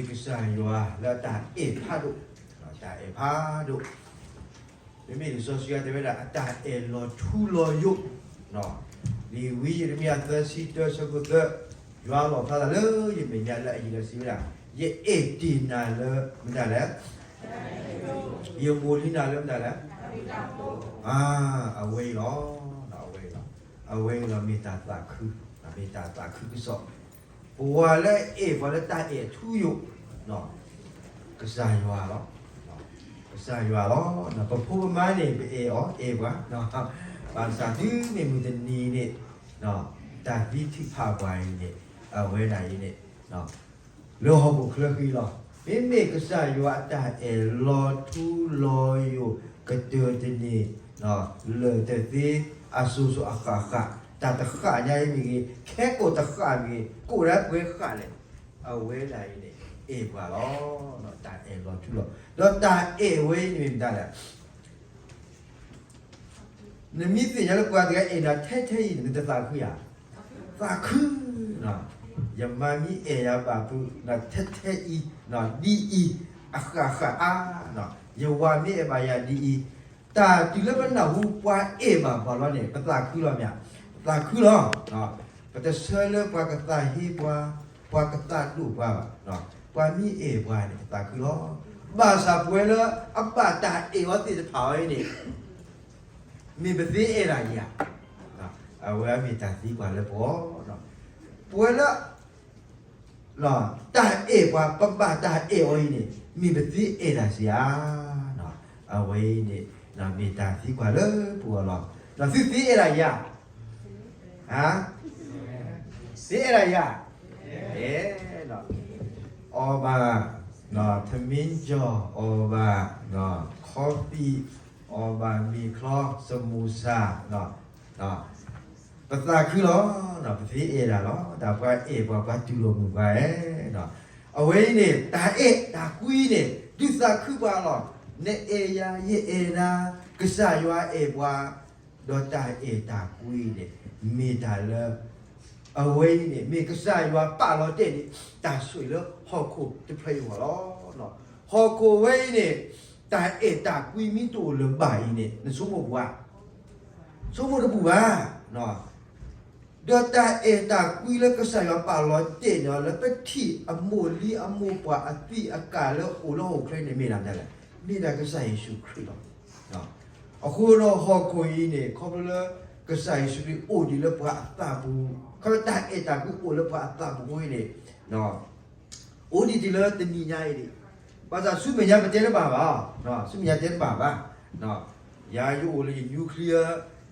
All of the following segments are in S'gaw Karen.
ကစၢ်ယွၤလၢအတၢ်အဲၣ်ဖးဒိၣ်, တၢ်အဲၣ်ဖးဒိၣ်, မ့မ့ၢ်လံာ်စီဆှံတဲဝဲဒၣ် အတၢ်အဲၣ်လီၤထူလီၤယိာ်, လံာ်ဝံယံးရမံယၤသၢဆံတၢ ဆၢဖိသၢ, ယွၤလီၣ်ဖျါသးလၢယမဲာ်ညါလၢအယံၤဒီးစံးဝဲဒၣ်, ယအဲၣ်တ့ၢ်နၤလၢမတၤလဲၣ်, ယမိၢ်လံနၤလၢမတၤလဲၣ်, အဝဲအံၤလီၤ, အဝဲအံၤလီၤ, အဝဲအံၤလီၤ မ့ၢ်တၢ်သးခု, မ့ၢ်တၢ်သးခုကစီၣ်, ပဝဲလၢအဲၣ်ပှၤလၢတၢ်အဲၣ်ထူယိာ်, ကစၢ်ယွၤလီၤ, ကစၢ်ယွၤလီၤ, ပဖိပမါန့ၣ် ပအဲၣ်အီၤအဲၣ်ပှၤ, ဘၣ်ဆၣ်တုၤမ့ၢ်မုၢ်တနံၤန့ၣ်, တၢ်သံထုးဖးပှၤအံၤန့ၣ်, အဝဲဒၣ်အံၤန့ၣ်, လၢဟီၣ်ခိၣ်ချၢဃံလီၤ, မ့မ့ၢ်ကစၢ်ယွၤအတၢ်အဲၣ်လီၤထူလီၤယိာ်ကတၢၢ်တန့ၢ်, လၢာ်တသ့, အစိၤစိၤအဃၣ်ဃၣ်, တၢ်တဃၣ်ညါအံၤမ့ၢ်ဂ့ၤ, ခဲကိာ်တဃၣ်မ့ၢ်ဂ့ၤ, ကိာ်ဒၣ်ပှဲၤဃၣ်လဲၣ်, အဝဲဒၣ်အံၤန့ၣ်, အဲၣ်ပှၤလီၤ, တၢ်အဲၣ်လီၤထူလီၤ, ဒီးတၢ်အဲၣ်ဝဲအံၤန့ၣ်မ့ၢ်မတၤလဲၣ် နမ့ၢ်သ့ၣ်ညါလၢပှၤတဂၤအဲၣ်နၤထဲထဲအံၤန့ၣ် နတသးခုဧါ, သးခု, ယမါမ့ၢ်အဲၣ်ယၤဘၣ်ဖုး, ထဲထဲအံၤ, ဒ်အံၤ, အဃၣ်ဃၣ်အါ, ယဝၤမ့ၢ်အဲၣ်ဘၣ်ယၤဒ်အံၤ, တၢ်တုၤလၢပနၢ်ဟူပှၤအဲၣ်ဘၣ်ပှၤလီၤန့ၣ် ပသးခုလီၤမ့ၢ်ဧါ, သးခုလီၤ, ပတဆၢလၢပှၤကသးဟ့ပှၤ, ပှၤကသးဒိၣ်ပှၤဘၣ်, ပှၤမ့ၢ်အဲၣ်ပှၤန့ၣ် ပသးခုလီၤ, ဘၣ်ဆၣ်ပဝဲလၢအဘၣ်တၢ်အဲၣ်အီၤသ့ၣ်တဖၣ်အံၤန့ၣ် မ့ၢ်ပသ့အဲၣ်ဒၣ်ယၤ, အဝဲမ့ၢ်တၢ်သံကွၢ်လၢပဂီၢ်, ပဝဲလၢ, တၢ်အဲၣ်ပှၤ ပဘၣ်တၢ်အဲၣ်အီၤအံၤန့ၣ် မ့ၢ်ပသ့အဲၣ်ဒၣ်စ့ၢ်ဧါ, အဝဲအံၤန့ၣ်, မ့ၢ်တၢ်သံကွၢ်လၢပဂီၢ်လီၤ, သုသ့အဲၣ်ဒၣ်ယၤ, သ့အဲၣ်ဒၣ်ယၤ, အဲၣ်, အီၣ်ဘၣ်, ထမင်းကြော်, အီၣ်ဘၣ်, coffee, အီၣ်ဘၣ်မ့ၤချီ, စမူစၢ်, ပသးခုလီၤ, ပသ့အဲၣ်ဒၣ်လီၤ, တၢ်ပှၤအဲၣ်ပှၤ ပှၤတူၢ်လိာ်မုာ်ပှၤဧၢ, အဝဲအံၤန့ၣ် တၢ်အဲၣ်တၢ်ကွံန့ၣ် ဒုးသးခုပှၤလီၤ, နအဲၣ်ယၤ ယအဲၣ်နၤ, ကစၢ်ယွၤအဲၣ်ပှၤ, ဒီးတၢ်အဲၣ်တၢ်ကွံန့ၣ် မ့ၢ်တၢ်လၢ အဝဲအံၤန့ၣ် မ့ၢ်ကစၢ်ယွၤပာ်လီၤတဲာ်န့ၣ် တၢ်ဆိၣ်ဂ့ၤလၢဟီၣ်ခိၣ်တဖျၢၣ်အံၤအဂီၢ်လီၤ. ဟီၣ်ခိၣ်ဝဲအံၤန့ၣ် တၢ်အဲၣ်တၢ်ကွံမ့ၢ်တအိၣ်လၢၤဘၣ်အံၤန့ၣ် နဆိကမိၣ်ပှၤ, ဆိကမိၣ်တဘူၣ်ဘၣ်. ဒီးတၢ်အဲၣ်တၢ်ကွံလၢကစၢ်ယွၤပာ်လီၤတဲာ်န့ၣ် လၢပထံၣ်အမိၢ်လံၤအမိၢ်ပှၢ်အသံးအကာ်လၢအိၣ်လၢဟီၣ်ခိၣ်ချၢန့ၣ် မ့ၢ်ဒၣ်မတၤလဲၣ်, မ့ၢ်ဒၣ်ကစၢ်ယ့ၣ်ၡူးခရံာ်လီၤ. အဃိဒီးဟီၣ်ခိၣ်အံၤန့ၣ် ခီဖျိလၢ ကစၢ်ယ့ၣ်ၡူးခရံာ်အိၣ်ဒံးလၢပှၤအသးပူၤ, ခီဖျိတၢ်အဲၣ်တၢ်ကွံအိၣ်လၢပှၤအသးပူၤအဃိန့ၣ် အိၣ်ဒံးတုၤလၢတနံၤညါအံၤန့ၣ်, ဘၣ်ဆၣ်ဆူမဲာ်ညါပတဲတဘၣ်ဘၣ်, ဆူမဲာ်ညါတဲတဘၣ်ဘၣ်. ယၤယအိၣ်လၢယ nuclear,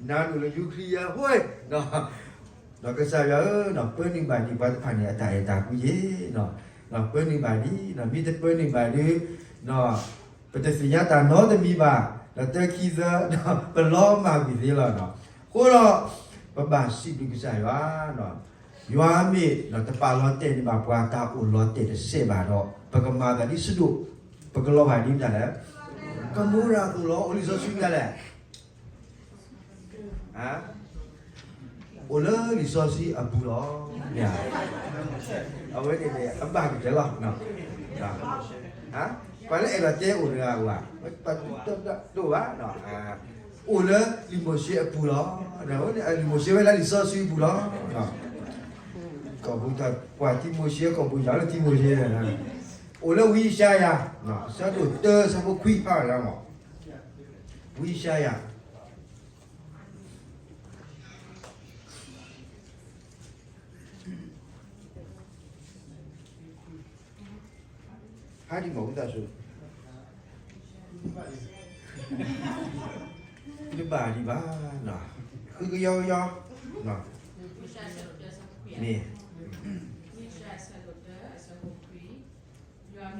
နၤနအိၣ်လၢ nuclear ဝဲ, ဒီးကစၢ်ယွၤဧၢ, ပၢနုာ်ဘၣ်ဒံးပှၤတဖၣ်န့ၣ် အတၢ်အဲၣ်တၢ်ကွံယ့ၣ်, ပၢနုာ်ဘၣ်ဒံး, မ့ၢ်တပၢနုာ်ဘၣ်ဒီး ပတသ့ၣ်ညါတၢ်နီတမံၤဘၣ်, ဒီးတၢခံသၢ, ပလီၤမၢ်ကွံာ်သ့လီၤ. အဃိဒီး ပဘၣ်စံးဘျုးကစၢ်ယွၤ, ယွၤမ့ၢ်တပာ်လီၤတဲာ်န့ၢ်ဘၣ်ပှၤတၢ်အိၣ်လီၤတဲာ်တစဲးဘၣ်ဒီး ပကမၤသးဒ်စဒိၣ်, ပကလီၤဂာ်ဒ်မတၤလဲၣ်, ကမိရၤအသိးလီၤ. အိၣ်လံာ်စီဆှံမတၤလဲၣ် အိၣ်လၢလံာ်စီဆှံအပူၤလီၤ. မ့ၢ်ဧါ, အဝဲန့ၣ်န့ၣ် အဘၣ်ကတၢၢ်လီၤ. ပှၤလၢအဲၣ်ဒိးတဲအိၣ်တဂၤဧါ, ပှၤတဒိၣ်ဘၣ်, အိၣ်လၢလံာ်မိၤၡ့အပူၤလီၤ. လံာ်မိၤၡ့ဝဲလၢလံာ်စီဆှံအပူၤလီၤ. ကိာ်ပူၤတၢ်ကွၢ်တံၤမိၤၡ့ ကိာ်ပူၤယၤလၢတံၤမိၤၡ့, အိၣ်လၢဝံယၡါယၤ, အဆၢဒိၣ်တၢ အဆၢဖိခွံဖးလီၤမး, ဝံယၡါယၤ ဖးဒံးမး ဝံသးစူၤ, တဘၣ်ဒံးဘၣ်, ဃုကယီကယီ, မ့ၢ် ယွၤမ့ၢ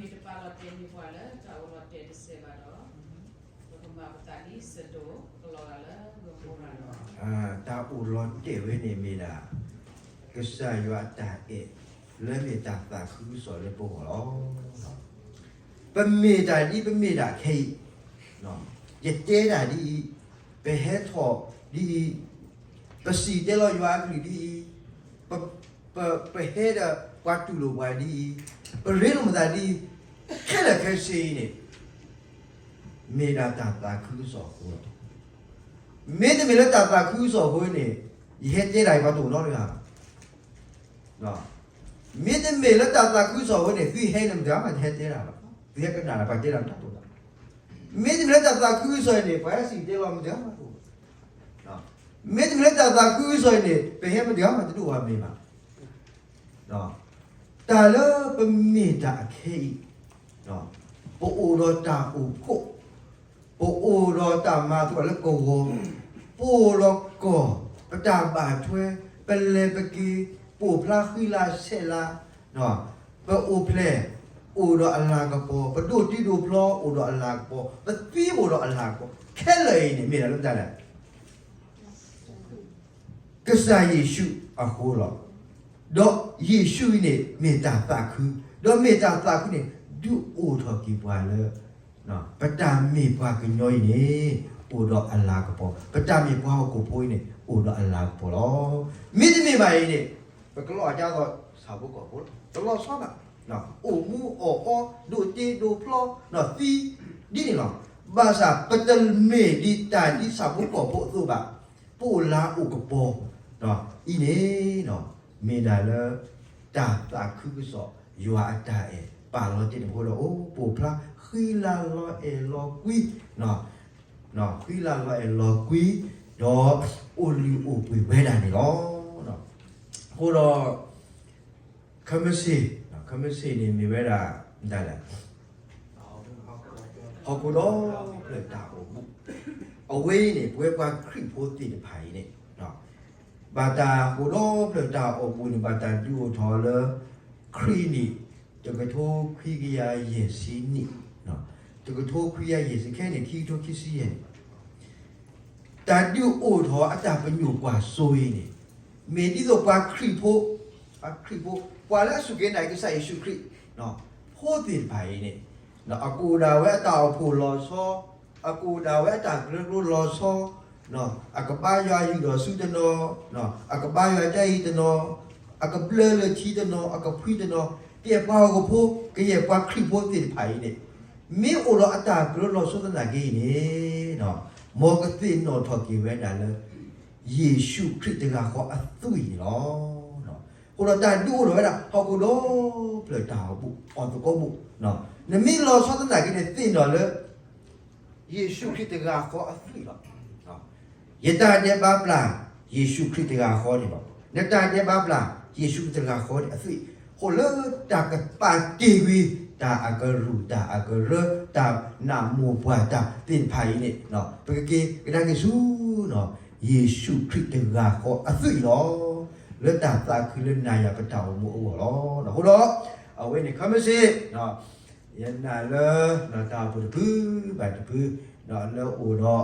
်တပာ်လီၤတဲာ်န့ၢ်ပှၤလၢတၢ်အိၣ်လီၤတဲာ်တစဲးဘၣ်ဒီး, ပကမၤပသးဒ်စဒိၣ်, ပကလီၤဂာ်လၢဂိၤဘိရၤလီၤ. တၢ်အိၣ်လီၤတဲာ်ဝဲန့ၣ်မ့ၢ်ဒၣ် ကစၢ်ယွၤအတၢ်အဲၣ် လၢမ့ၢ်တၢ်သးခုကစီၣ်လၢပဂီၢ်လီၤ. ပမ့ၢ်တၢ်ဒ်ပမ့ၢ်ဒၣ်ခဲအံၤ, ယတဲဒၣ်ဒ်အံၤ, ပဟဲထီၣ်ဒ်အံၤ, ပစံၣ်တဲၤလီၤယွၤအကလုၢ်ဒ်အံၤ, ပ, ပ, ပဟဲဒီး ပှၤတူၢ်လိာ်ပှၤဒ်အံၤ, ပရ့လိာ်မသးဒ်အံၤ, ခဲလၢာ်ခဲဆ့အံၤန့ၣ် မ့ၢ်ဒၣ်တၢ်သးခုကစီၣ်အဃိလီၤ. မ့တမ့ၢ်လၢတၢ်သးခုကစီၣ်အဃိန့ၣ် ယဟဲတဲဒၣ်အံၤ ပှၤတအိၣ်နီတဂၤဘၣ်. မ့တမ့ၢ်လၢတၢ်သးခုကစီၣ်အဃိန့ၣ် သုဟဲန့ၣ်မတၤမး တဟဲတဲဒၣ်ဘၣ်, သုဟဲကနၣ်ဒီး ပှၤတဲဒၣ်မတၤတအိၣ်ဘၣ်. မ့တမ့ၢ်လၢတၢ်သးခုကစီၣ်အံၤန့ၣ် ပှၤဟဲစံၣ်တဲၤတဲလီၤမတၤမးတအိၣ်ဘၣ်. မ့တမ့ၢ်လၢတၢ်သးခုကစီၣ်အံၤန့ၣ် ပဟဲမတၤမး တဒိၣ်ဝဲမ့ၢ်ဘၣ်. တၢ်လၢပမ့ၢ်တၢ်အခဲအံၤ, ပအိၣ်ဒီးတၢ်အိၣ်ဖှိၣ်, ပအိၣ်ဒီးတၢ်မၤသကိးလၢကဝီၤ, ပအိၣ်ဒီးကီၢ်, ပတၢ်ဘၣ်ထွဲ, ပလဲၤပက့ၤ, ပိာ်ဖျါဃံလၤဆဲးလၤ, ပအိၣ်ဖျဲၣ်, အိၣ်ဒီးအလၤကပီၤ, ပဒိးတံၤဒိးဖျီ အိၣ်ဒီးအလၤကပီၤ, ပသွံၣ်အိၣ်ဒီးအလၤကပီၤ, ခဲလၢာ်အံၤန့ၣ် မ့ၢ်ဒၣ်လၢတၢ်လဲၣ် ကစၢ်ယ့ၣ်ၡူးအဃိလီၤ. ဒီးယ့ၣ်ၡူးအံၤန့ၣ် မ့ၢ်တၢ်သးခု, ဒီးမ့ၢ်တၢ်သးခုန့ၣ် ဒုးအိၣ်ထီၣ်က့ၤပှၤလၢ ပတၢ်မ့ၢ်ပှၤကညီအံၤန့ၣ် အိၣ်ဒီးအလၤကပီၤ, ပတၢ်မ့ၢ်ပှၤဟီၣ်ခိၣ်ဖိအံၤန့ၣ် အိၣ်ဒီးအလၤကပီၤလီၤ. မ့တမ့ၢ်ဘၣ်အံၤန့ၣ် ပကလီၤအကါသိးဆၣ်ဖိကီၢ်ဖိလီၤ. တလီၤဆီဘၣ်. အိၣ်မူအိၣ်အီ ဒိးတ့ဒိးဖျီ သံ ဒ်န့ၣ်လီၤ. ဘၣ်ဆၣ်ပတမ့ၢ်ဒ်တၢ်ဒ်ဆၣ်ဖိကီၢ်ဖိအသိးဘၣ်. ပအိၣ်လၤအိၣ်ကပီၤအံၤန့ၣ် မ့ၢ်ဒၣ်လၢ တၢ်သးခုကစီၣ် ယွၤအတၢ်အဲၣ် ပာ်လီၤတ့ၢ်န့ၣ်အဃိဒီး အိၣ်ပိာ်ဖျါ ဃံလၤလီၤအဲၣ်လီၤကွံ, ဃံလၤလီၤအဲၣ်လီၤကွံ, ဒီးအိၣ်လုၢ်အိၣ်ပှ့ၤဝဲဒၣ်န့ၣ်လီၤ. အဃိဒီး ခဲမုၢ်ဆ့ၣ်, ခဲမုၢ်ဆ့ၣ်န့ၣ်မ့ၢ်ဝဲဒၣ် မတၤလဲၣ် ဟီၣ်ခိၣ်ဒီဖျၢၣ်တၢ်အိၣ်မူ, အဝဲအံၤန့ၣ် ပဝဲပှၤခရံာ်ဖိသ့ၣ်တဖၣ်အံၤန့ၣ် ဘၣ်တၢ်ဟီၣ်ခိၣ်ဒီဖျၢၣ်တၢ်အိၣ်မူန့ၣ် ဘၣ်တၢ်ဒုးအိၣ်ထီၣ်လၢ ခရံာ်နံၣ် တကထိခွံကယၤယဲၢ်ဆံနံၣ်, တကထိခွံကယၤယဲၢ်ဆံ ခဲအံၤန့ၣ် ခံကထိခံဆံယဲၢ်န့ၣ် တၢ်ဒုးအိၣ်ထီၣ်အတၢ်ပညိၣ်ကွၢ်စိအံၤန့ၣ် မ့ၢ်ဒ်သိးပှၤခရံာ်ဖိ, ပှၤခရံာ်ဖိ, ပှၤလၢအစူၢ်က့ၤနာ်က့ၤကစၢ်ယ့ၣ်ၡူးခရံာ် ဖိသ့ၣ်တဖၣ်အံၤန့ၣ် အကအိၣ်ဒၣ်ဝဲအတၢ်အိၣ်ဖှိၣ်လီၤဆီ, အကအိၣ်ဒၣ်ဝဲအတၢ်ကရၢကရိလီၤဆီ, အကဘါယွၤယူၢ်ထီၣ်စုတနီၤ, အကဘါယွၤတၢ်အံၤတနီၤ, အကဘျၢလၢထံတနီၤ, အကဖှံတနီၤ, ကယဲၢ်ပှၤဟီၣ်ခိၣ်ဖိ, ကယဲၢ်ပှၤခရံာ်ဖိသ့ၣ်တဖၣ်အံၤန့ၣ် မ့ၢ်အိၣ်ဒီးအတၢ်ကရၢလီၤဆီသနာ်က့အံၤန့ၣ် မ်ကသ့ၣ်နီၣ်ထီၣ်က့ၤဝဲဒၣ်လၢ ယ့ၣ်ၡူးခရံာ်တဂၤဃီအသွံၣ်န့ၣ်လီၤ. အဃိဒီးတၢ်ဒုးအိၣ်ထီၣ်ဝဲဒၣ် ဟီၣ်ခိၣ်ဒီဖျၢၣ်တၢ်အိၣ်မူ အီၣ်သကိးမူ, နမ့ၢ်လီၤဆီသနာ်က့န့ၣ် သ့ၣ်နီၣ်လၢ ယ့ၣ်ၡူးခရံာ်တဂၤဃီအသွံၣ်လီၤ. ယတၢ်ဒဲးဘးပျၢ် ယ့ၣ်ၡူးခရံာ်တဂၤဃီန့ၣ်လီၤ. နတၢ်ဒဲးဘးပျၢ် ယ့ၣ်ၡူးတဂၤဃီန့ၣ်အသွံၣ်, အဃိလၢတၢ်ကပာ်တ့ၢ်ကွံာ် တၢ်အကရူၢ် တၢ်အကရၢ တၢ်နးမိၢ်ပှၢ်တၢ်သ့ၣ်တဖၣ်အံၤန့ၣ် ပကက့ၤကဒါက့ၤဆူ ယ့ၣ်ၡူးခရံာ်တဂၤဃီအသွံၣ်လီၤ. လၢတၢ်သးခုလၢနၤယၤပတၢ်အိၣ်မူအဂီၢ်လီၤ. အဃိဒီး အဝဲန့ၣ် ခဲမုၢ်ဆ့ၣ် ယနာ်လၢ တၢ်အိၣ်ဖှိၣ်တဖုဘၣ်တဖု လၢအ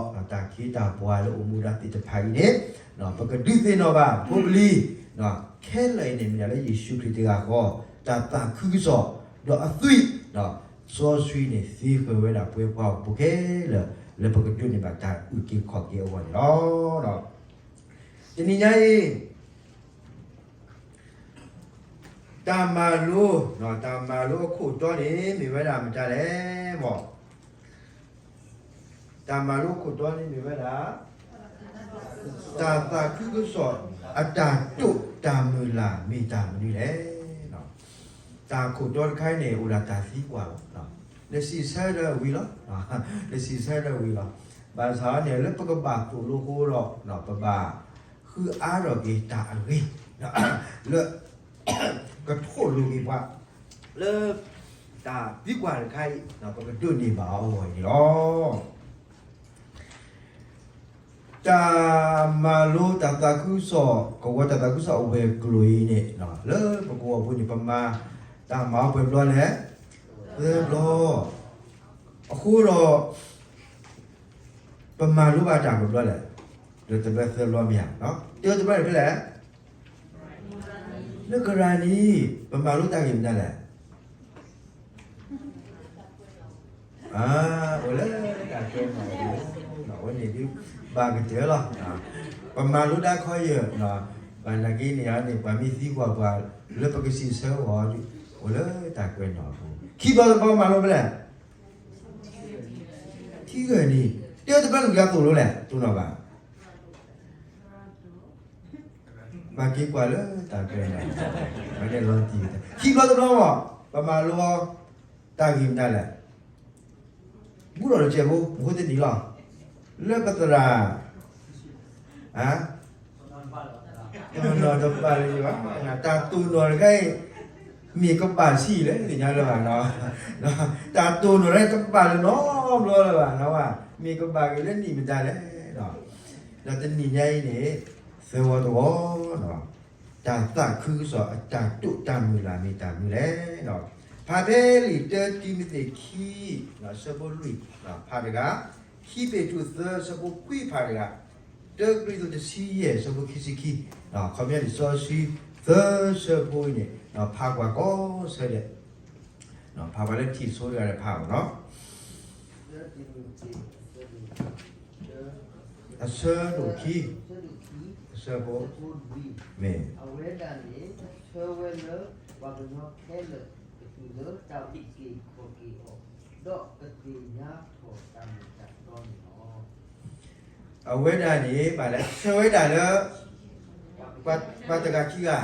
အိၣ်ဒီး တၢ်ခ့တၢ်ပှၤလၢအိၣ်မူဒါသ့ၣ်တဖၣ်အံၤန့ၣ် ပကဒုးသ့ၣ်နီၣ်ဘၣ် ဖိပလံၤ ခဲလၢာ်အံၤန့ၣ် မ့ၢ်ဒၣ်လၢယ့ၣ်ၡူးခရံာ်တဂၤဃီ တၢ်သးခုကစီၣ် ဒီးအသွံၣ် စီဆှံန့ၣ် သ့ဃၢၤဝဲဒၣ်ပှၤဟီၣ်ခိၣ်ဖိခဲလၢာ် လၢပကဒိးန့ၢ်ဘၣ်တၢ်အုၣ်က့ၤခီၣ်က့ၤအဂီၢ်န့ၣ်လီၤ. တနံၤညါအံၤ တၢ်မၤလိ, တၢ်မၤလိအခိၣ်တီန့ၣ် မ့ၢ်ဝဲဒၣ်မတၤလဲၣ်မး. တၢ်မၤလိအခိၣ်တီန့ၣ်မ့ၢ်ဝဲဒၣ် တၢ်သးခုကစီၣ်အတၢ်တိာ်တၢ်မုၢ်လၢ်မ့ၢ်တၢ်မနုၤလဲၣ်. တၢ်ခိၣ်တီတခါအံၤန့ၣ် အိၣ်ဒၣ်တၢ်သံကွၢ်လီၤ. နစံးဆၢဒီးဝံၤလီၤ. နစံးဆၢဒီးဝံၤလီၤ. ဘၣ်ဆၣ်န့ၣ် လၢပကဘၣ်သိၣ်လိအဃိဒီး ပဘၣ်ဃုအါထီၣ်က့ၤတၢ်အဂ့ၤ လၢ ကထိၣ်လိာ်က့ၤပှၤ လၢ တၢ်သံကွၢ်တခါအံၤ ပကဒိးန့ၢ်ဘၣ်အီၤအဂီၢ်န့ၣ်လီၤ. တၢ်မၤလိတၢ်သးခုကစီၣ် ကဝီၤတၢ်သးခုကစီၣ်အဝဲၤကျိၤအံၤန့ၣ် လၢပကဝီၤပူၤန့ၣ် ပမၤတၢ်မၤအီၤပှဲၤဘျီလဲၣ်, သၢဘျီ. အဃိဒီး ပမၤလိဘၣ်တၢ်ပှဲၤဘျီလဲၣ်, လၢတဘျီသၢဘျီမ့ၢ်ဧါ, တၢတဘျီန့ၣ်ဖဲလဲၣ်, လၢကရၤနံၤ, ပမၤလိတၢ်ဂ့ၢ်မနုၤလဲၣ်. အ, အိၣ်လၢတၢ်ကဲမၤ, အဝဲန့ၣ်ဒုး ဘၣ်ကတၢၢ်လီၤ. ပမၤလိတၢ်ခီယၢၢ်, ဘၣ်နာ်က့န့ၣ်န့ၣ် ပှၤမ့ၢ်သံကွၢ်ပှၤ လၢပကစံးဆၢအီၤ အိၣ်လၢတၢ်ကွဲးနီၣ်အပူၤ, ခံဘျီတဘျီမၤလိဖဲလဲၣ်, ထံဂၢၢ်နံၣ်, တဲတဘျီနကယၤသိၣ်လိလဲၣ် တိၢ်နီၣ်ဘၣ် ဘၣ်က့ၤကွၢ်လၢတၢ်ကွဲးနီၣ်, လီၤတံၢ်, ခံဘျီတဘျီမး, ပမၤလိအီၤ တၢ်ဂ့ၢ်မတၤလဲၣ်, ဘူးထီၣ်တစဲးဖိ မူတနံၤလီၤ, လၢပသရၣ် တနီၤတဘၣ်လၢၤဘၣ်, တၢ်တိၢ်နီၣ်တခါအံၤ မ့ၢ်ကဘၣ်ဆံးလဲၣ် သ့ၣ်ညါလၢၤဘၣ်နီၤ, တၢ်တိၢ်နီၣ်တခါအံၤ တဘၣ်လၢၤနီတဘျီလၢၤဘၣ်နီၤ, မ့ၢ်ကဘၣ်က့ၤလၢနံၣ်မတၤလဲၣ်, ဒီးတနံၣ်ညါအံၤန့ၣ် သၢဝီတဝီ တၢ်သးခုကစီၣ်အတၢ်တိာ်တၢ်မုၢ်လၢ်မ့ၢ်တၢ်မနုၤလဲၣ်, ဖးဖဲလံာ်တၢတံၤမသ့းခံ ဆၢဖိလွံၢ် ဖးတဂၤ, ခံပ့းတရူးသၢ ဆၢဖိခွံ ဖးတဂၤ, တၢကရံၣ်သူးတဆံယဲၢ် ဆၢဖိခံဆံခံ, ခီပညီလံာ်စီဆှံသၢဆၢဖိအံၤန့ၣ် ဖးကွၢ်ကိးဆၢဒဲး, ဖးကွၢ်လၢထံၣ်ဆိတဂၤဒီးဖးအီၤနီၤ, အဆၢဒိၣ်ခံ, အဆၢဖိ, မ့ၢ် အဝဲဒၣ်န့ၣ် ဆၢဝဲလၢ ပှၤကညီခဲလၢာ်ကတုၤလၢတၢ်အုၣ်က့ၤခီၣ်က့ၤအီၤ, ဒီးကသ့ၣ်ညါထီၣ်တၢ်မ့ၢ်တၢ်တီန့ၣ်လီၤ. အဝဲဒၣ်န့ၣ် ဘၣ်လဲၣ် ဆၢဝဲဒၣ်လၢ ပှၤတဂၤခံဂၤ,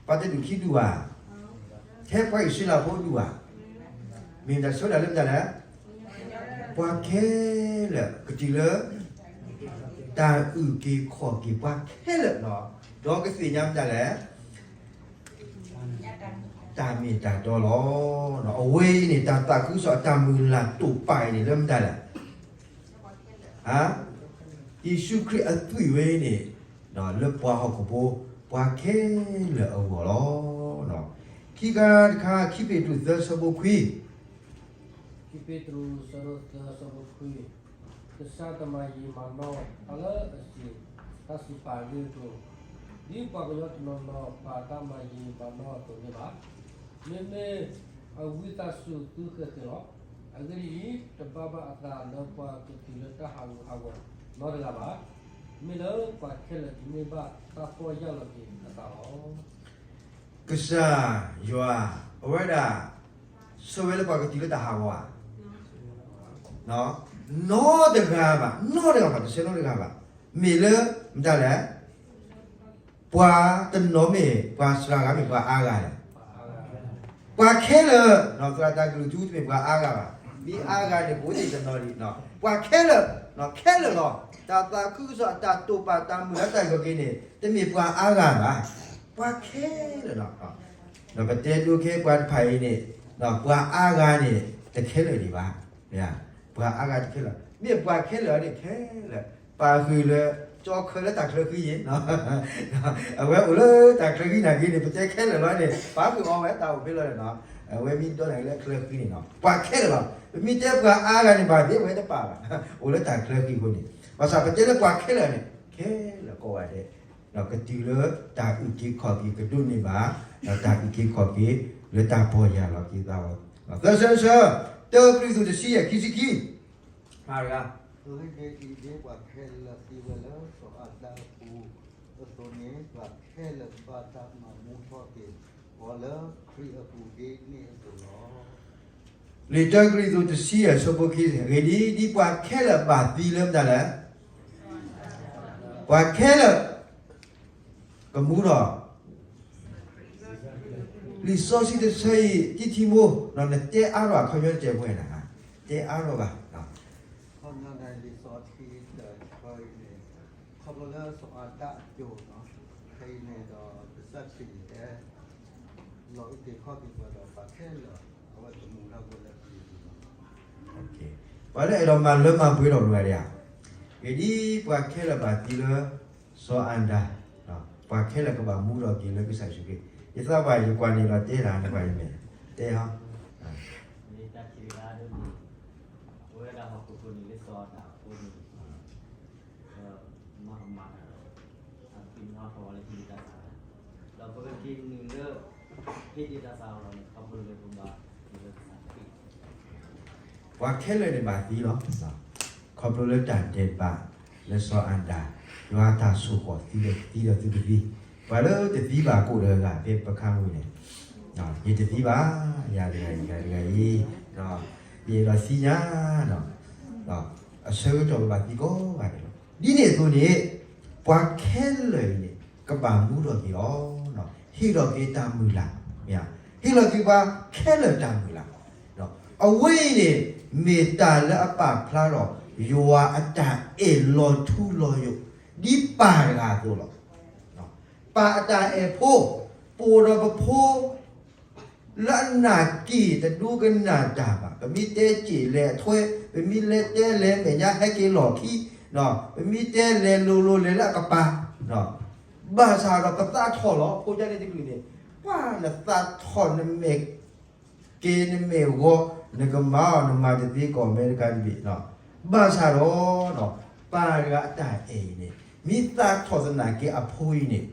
ပှၤတဒူၣ်ခံဒူၣ်ဧါ, ထဲပှၤအံၣ်စရ့လးဖိဒူၣ်ဧါ, မ့ၢ်တၢ်ဆၢဝဲဒၣ်လၢမတၤလဲၣ်, ပှၤခဲလၢာ်ကတုၤလၢ တၢ်အုၣ်က့ၤခီၣ်က့ၤပှၤခဲလၢာ်နီၤ, ဒီးကသ့ၣ်ညါမတၤလဲၣ် တၢ်မ့ၢ်တၢ်တီလီၤ. အဝဲအံၤန့ၣ် တၢ်သးခုကစီၣ်အတၢ်မုၢ်လၢ်တိာ်ပာ်အံၤန့ၣ် လၢမတၤလဲၣ်, ယ့ၣ်ၡူးခရံာ်အသွံၣ်ဝဲအံၤန့ၣ် လၢပှၤဟီၣ်ခိၣ်ဖိ ပှၤခဲလၢာ်အဂီၢ်လီၤ. ခံခါတခါ ခံပ့းတရူးသၢဆၢဖိခွံ, ခံပ့းတရူးသၢဆၢဖိခွံ, ကစၢ်တမၤယံာ်မၤနီၢ်တၢ်လၢအစံး, တၢ်စံးပာ်အဂ့ၢ်အကျိၤ, ဒ်ပှၤကညီတနီၤနီၤပာ်တၢ်မၤယံာ်မၤနီၢ်အသိးန့ၣ်ဘၣ်. မ့မ့ၢ်အဝံသးစူၤသုဃဲၤဃဲၤလီၤ. အဂ့ၢ်ဒ်အံၤ, တဘၣ်ဘၣ်အသးလၢပှၤကတုၤလၢတၢ်ဟးဂူာ်ဟးဂီၤနီတဂၤဘၣ်. မ့ၢ်လၢပှၤခဲလၢာ်ဒ်န့ၣ်ဘၣ်တၢ်ပီၢ်ယၢ်လီၤက့ၤအသးလီၤ. ကစၢ်ယွၤ အဝဲဒၣ် ဆၢဝဲလၢပှၤကတုၤလၢတၢ်ဟးဂီၤဧါ, နီတဂၤဘၣ်, နီတဂၤဘၣ်, တဆဲးနီတဂၤဘၣ်. မ့ၢ်လၢ မတၤလဲၣ်, ပှၤတနီၤမ့ၢ်ပှၤစှၤဂၤ မ့ၢ်ပှၤအါဂၤလဲၣ်. ပှၤခဲလၢာ်, သရၣ်တၢ်ကလုၢ်ထူတမ့ၢ်ပှၤအါဂၤဘၣ်. မ့ၢ်အါဂၤန့ၣ် ပအိၣ်တ့ၢ်တနီၤဒံး, ပှၤခဲလၢာ်, ခဲလၢာ်လီၤ. တၢ်သးခုကစီၣ် တၢ်တိာ်ပာ်တၢ်မုၢ်လၢ်တၢ်အုၣ်က့ၤန့ၣ် တမ့ၢ်ပှၤအါဂၤဘၣ်. ပှၤခဲလၢာ်လီၤ. ဒီးပတဲဒိခဲပှၤတဖၣ်အံၤန့ၣ်, ပှၤအါဂၤန့ၣ် တခဲလၢာ်ဒံးဘၣ်. ပှၤအါဂၤတခဲလၢာ်, မ့ၢ်ပှၤခဲလၢာ်န့ၣ်ခဲလၢာ်, ပာ်ဃုာ်လၢ ကၠီခဲလၢာ်လၢတၢ်ချၢဃံယ့ၣ်, အဝဲအိၣ်လၢတၢ်ချၢဃံနာ်က့န့ၣ် ပတဲခဲလၢာ်လီၤန့ၣ် ပာ်ဃုာ်အီၤဝဲတၢ်အိၣ်ဖဲလီၤန့ၣ်နီၤ. အဝဲမ့ၢ်ဒီးနၤလၢချၢဃံန့ၣ်နီၤ ပှၤခဲလၢာ်လီၤ. ပမ့ၢ်တဲပှၤအါဂၤန့ၣ် ဘၣ်သ့ၣ်ဝဲတပာ်ဘၣ်, အိၣ်လၢတၢ်ချၢဃံအဃိန့ၣ်, ဘၣ်ဆၣ်ပတဲလၢပှၤခဲလၢာ်န့ၣ် ခဲလၢာ်ကိးဂၤဒဲး, ဒီးကတုၤလၢတၢ်အုၣ်က့ၤခီၣ်က့ၤကဒိးန့ၢ်ဘၣ်, ဒီးတၢ်အုၣ်က့ၤခီၣ်က့ၤလၢတၢ်ပီၢ်ယၢ်လီၤက့ၤသးဝဲ. သၢဆၢဆၢ, တၢကရံၣ်သူးတဆံယဲၢ်ခံဆံခံ, မၤတဂၤ အဂ့ၢ်ဒ်အံၤ, ဒ်ပှၤခဲလၢာ်သံဝဲလၢစီၤအၤဒၣ်အပူၤအသိးန့ၣ်, ပှၤခဲလၢာ်ဘၣ်တၢ်မၤမူထီၣ်က့ၤအီၤလၢ ခရံာ်အပူၤဒ်န့ၣ်အသိးလီၤ. လံာ်တၢကရံၣ်သူးတဆံယဲၢ်ဆၢဖိခံ, အဂ့ၢ်ဒ်အံၤ, ဒ်ပှၤခဲလၢာ်ဘၣ်သံလၢမတၤလဲၣ်, ပှၤခဲလၢာ် ကမူထီၣ်, လံာ်စီဆှံတဆၢအံၤ တံထံမိၢ်, နတဲအါထီၣ်အခီပညီတစဲးဖိန့ၣ်, တဲအါထီၣ်ဘၣ်. ခီပညီန့ၣ် လံာ်စီဆှံတဆၢအံၤန့ၣ် ခီဖျိလၢစီၤအၤဒၣ်အစိၤနီၤ, ခဲအံၤန့ၣ်ဒီး ကစၢ်ခရံာ်န့ၣ် လီၤအုၣ်က့ၤခီၣ်က့ၤပှၤဒီးပှၤခဲလၢာ် အဝဲကမူထီၣ်ဝဲလၢခရံာ်အပူၤလီၤ. ပှၤလၢအဲၣ်ဒိးမၤလၢမၤပှဲၤထီၣ်ပှၤဒံးဧါ, ဂ့ၢ်ဒ်ပှၤခဲလၢာ်ဘၣ်သံလၢ စီၤအၤဒၣ်, ပှၤခဲလၢာ်ကဘၣ်မူထီၣ်က့ၤလၢကစၢ်ယ့ၣ်ၡူးခရံာ်. ယသးပှၢ်ယကွၢ်န့ၣ်ဒီးတဲတၢ်န့ၣ်ပှၤယမဲာ်, တဲဟီ, မ့ၢ်တၢ်ထံၣ်တဂၤဒ်န့ၣ်, အဝဲဒၣ်ဟီၣ်ခိၣ်ဖိန့ၣ်လၢစီၤအၤဒၣ်အဃိန့ၣ် မၤကမၣ်တၢ်ဒီး အကသ့ၣ်နီၣ်ထီၣ်ဝဲလၢဟ့ၣ်ဒံးတၢ်သးလီၤ. ဒီးပကက့ၤနုာ်လၢ ဟ့ၣ်ဒံးတၢ်သးလီၤန့ၣ် ခီဖျိလၢပဘၣ်နုာ်လၢကစၢ်ခရံာ် ပှၤခဲလၢာ်န့ၣ်ဘၣ်သံလီၤ. ခီဖျိလၢတၢ်ဒဲးဘးလၢစီၤအၤဒၣ်, ယွၤတၢ်ဆိၣ်ဃီၣ်သံဒီးသံဒီးသုကသံ, ပှၤလၢတသံဘၣ်ကိးတဂၤဂၤဖဲပခါဝံၤန့ၣ်, ယတသံဘၣ်, ယၤတဂၤအံၤ ယၤတဂၤအံၤ, ယအဲၣ်ဒိးသံညါ, အဆၢကတီၢ်ပဘၣ်သံကိးဂၤဒဲးလီၤ. ဒ်န့ၣ်အသိးန့ၣ်, ပှၤခဲလၢာ်အံၤန့ၣ် ကဘၣ်မူထီၣ်က့ၤလီၤ. ဟ့ၣ်လီၤက့ၤတၢ်မုၢ်လၢ်, ဟ့ၣ်လီၤက့ၤပှၤခဲလၢာ်တၢ်မုၢ်လၢ်, အဝဲအံၤန့ၣ် မ့ၢ်တၢ်လၢအပာ်ဖျါထီၣ် ယွၤအတၢ်အဲၣ်လီၤထူလီၤယိာ် ဒ်ပၢ်တဂၤအသိးလီၤ. ပၢ်အတၢ်အဲၣ်ဖိ, ပအိၣ်ဒီးပဖိ လၢအနာ်က့ၤတဒိကနၣ်တၢ်ဘၣ်, ပမ့ၢ်တဲစ့ၢ်လဲၤထွဲ, ပမ့ၢ်လဲၤတဲလဲၤမဲာ်ညါဟဲက့ၤလီၢ်ခံ, ပမ့ၢ်တဲလဲၤလိၤလိၤလဲၤလၢအကပၤ, ဘၣ်ဆၣ်ဒီးပသးထီၣ်လီၤ. ဖိဒ်န့ၣ်တကလုာ်န့ၣ်, ပှၤနသးထီၣ်နမဲာ် က့ၤနမဲာ်ဂီၤ, နကမၤအီၤနမၤတသ့ကီၢ်မဲတခါတဘ့ၣ်, ဘၣ်ဆၣ်ဒီး ပၢ်တဂၤအတၢ်အဲၣ်အံၤန့ၣ် မ့ၢ်သးထီၣ်သနာ်က့အဖိအံၤန့ၣ်,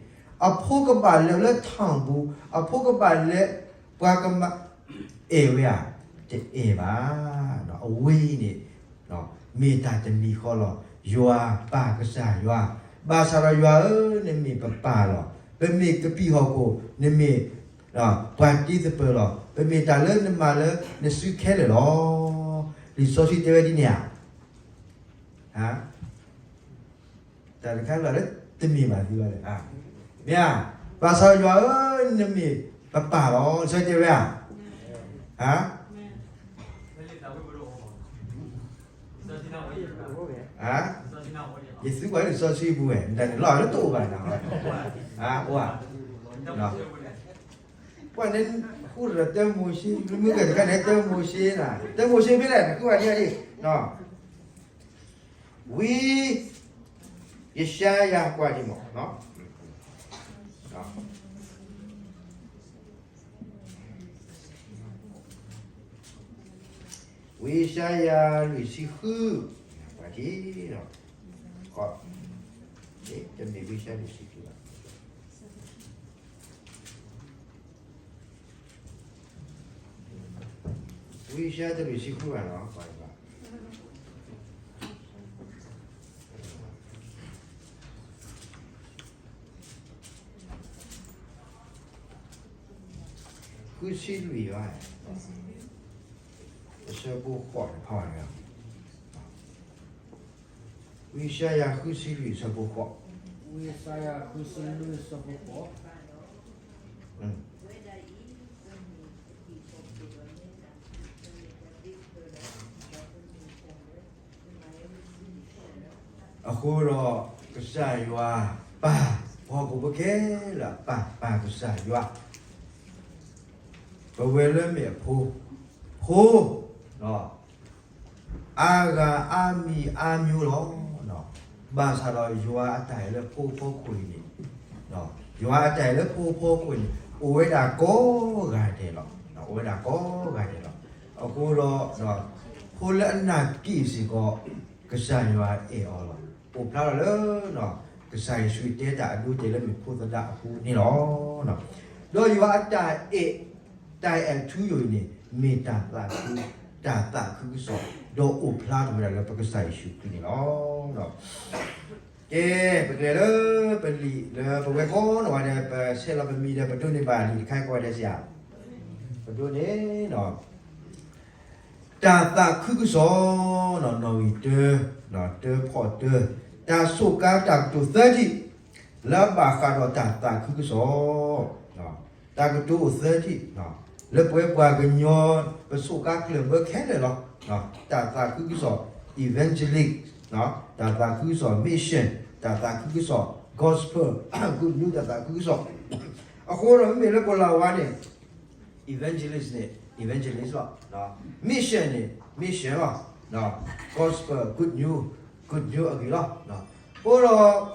အဖိကဘၣ်လဲၤလၢထၣ်ပူၤ, အဖိကဘၣ်လဲၤ ပှၤကမၤအဲၣ်ဝဲဧါ, တအဲၣ်ဘၣ်. အဝဲအံၤန့ၣ် မ့ၢ်တၢ်တမံၤဃီလီၤ. ယွၤပၢ်ကစၢ်ယွၤ, ဘၣ်ဆၣ်ဒီးယွၤဧၢ, နမ့ၢ်ပပၢ်လီၤ. ပမ့ၢ်ကပံာ်ဟီၣ်ခိၣ်, နမ့ၢ် ပှၤတ့သပၢၤလီၤ. ပမ့ၢ်တၢ်လၢနမၤလၢနစုခဲလၢာ်လီၤ. လံာ်စီဆှံတဲဝဲဒ်န့ၣ်ဧါ. တၢ်တခါလၢ်လၢတမ့ၢ်ဘၣ်သ့ဘၣ်လဲၣ်. မ့ၢ်ဧါ, ဘၣ်ဆၣ်ယွၤဧၢ, နမ့ၢ်ပပၢ်လီၤ. လံာ်စီဆှံတဲဝဲဧါ. ယသုကွၢ်လံာ်စီဆှံပူၤဝဲ, တၢ်န့ၣ်လီၤလၢတအိၣ်ဘၣ်နၤ, အိၣ်ဧါ, ပှၤန့ၣ် ဃုတရၢၣ်တၢမိၤၡ့, မုၢ်ကတခါန့ၣ် တၢမိၤၡ့နၤ, တၢမိၤၡ့ဖဲလဲၣ်, နဃုဝဲဒ်အံၤ, ဝံ ယၡါယၤကွၢ်ဒံးမး, ဝံယၡါယၤလွံၢ်ဆံဃု, ကွၢ်ဒံး, တမ့ၢ်ဝံယၡါယၤလွံၢ်ဆံဃုဘၣ်. ဝံယၡါယၤတလွံၢ်ဆံဃုဘၣ်နီၤ, ဃုဆံလွံၢ်ဘၣ်, အဆၢဖိဃိးန့ၣ်ဖးဘၣ်န့ၣ်, ဝံယၡါယၤဃုဆံလွံၢ်အဆၢဖိဃိး, ဝံယၡါယၤဃုဆံလွံၢ်အဆၢဖိဃိး, အဃိဒီး ကစၢ်ယွၤပၢ်, ပှၤဟီၣ်ခိၣ်ဖိခဲလၢာ်အပၢ်, ပၢ်ကစၢ်ယွၤ, ပဝဲလၢမ့ၢ်အဖိ, ဖိ, အါဂၤအါမံၤအါမျိုးလီၤ. ဘၣ်ဆၣ်ဒီးယွၤအတၢ်အဲၣ်လၢဖိအဖီခိၣ်အံၤန့ၣ်, ယွၤအတၢ်အဲၣ်လၢဖိအဖီခိၣ်န့ၣ် အိၣ်ဝဲဒၣ်ကိးဂၤဒဲးလီၤ. အိၣ်ဝဲဒၣ်ကိးဂၤဒဲးလီၤ. အဃိဒီး ဖိလၢအနာ်က့ၣ်စ့ၢ်ကီး ကစၢ်ယွၤအဲၣ်အီၤလီၤ. အိၣ်ဖျါထီၣ်လၢ ကစၢ်ယ့ၣ်ၡူးတဲတၢ်အဒိတဲာ်လၢမ့ၢ်ဖိသဒါအဃိန့ၣ်လီၤ. ဒီးယွၤအတၢ်အဲၣ်, တၢ်အဲၣ်ထူယိာ်အံၤန့ၣ် မ့ၢ်တၢ်သးခု, တၢ်သးခုကစီၣ်, ဒီးအိၣ်ဖျါထီၣ်ဝဲဒၣ်လၢပကစၢ်ယ့ၣ်ၡူးခရံာ်န့ၣ်လီၤ. ကဲ, ပကလဲၤလၢပလံာ်လၢပဝဲကိးနီၢ်ဂၤဒဲး ပဆဲးလီၤပမံၤဒီးပဒိးန့ၢ်ဘၣ်လံာ်တခါကိးဂၤဒဲးစ့ၢ်ဧါ. ပဒိးန့ၢ် တၢ်သးခုကစီၣ်, နီၣ်ဂံၢ်တၢ, တၢဖီၣ်တၢ, တၢ်စူးကါတၢ်ကတိၤသၢထံၣ် လၢအဘၣ်ဃးဒီးတၢ်သးခုကစီၣ်, တၢ်ကတိၤအိၣ်သၢထံၣ် လၢပဝဲပှၤကညီ ပစူးကါကျၢၢ်ဘၢခဲလၢာ်လီၤ. တၢ်သးခုကစီၣ် evangelist, တၢ်သးခုကစီၣ် mission, တၢ်သးခုကစီၣ် gospel, good news တၢ်သးခုကစီၣ်. အဃိဒီးမ့မ့ၢ်လၢပလၢ်ဝါန့ၣ် evangelist န့ၣ် evangelist လီၤ. mission န့ၣ် mission လီၤ. gospel, good news, good news အဂ့ၢ်လီၤ. အဃိဒီး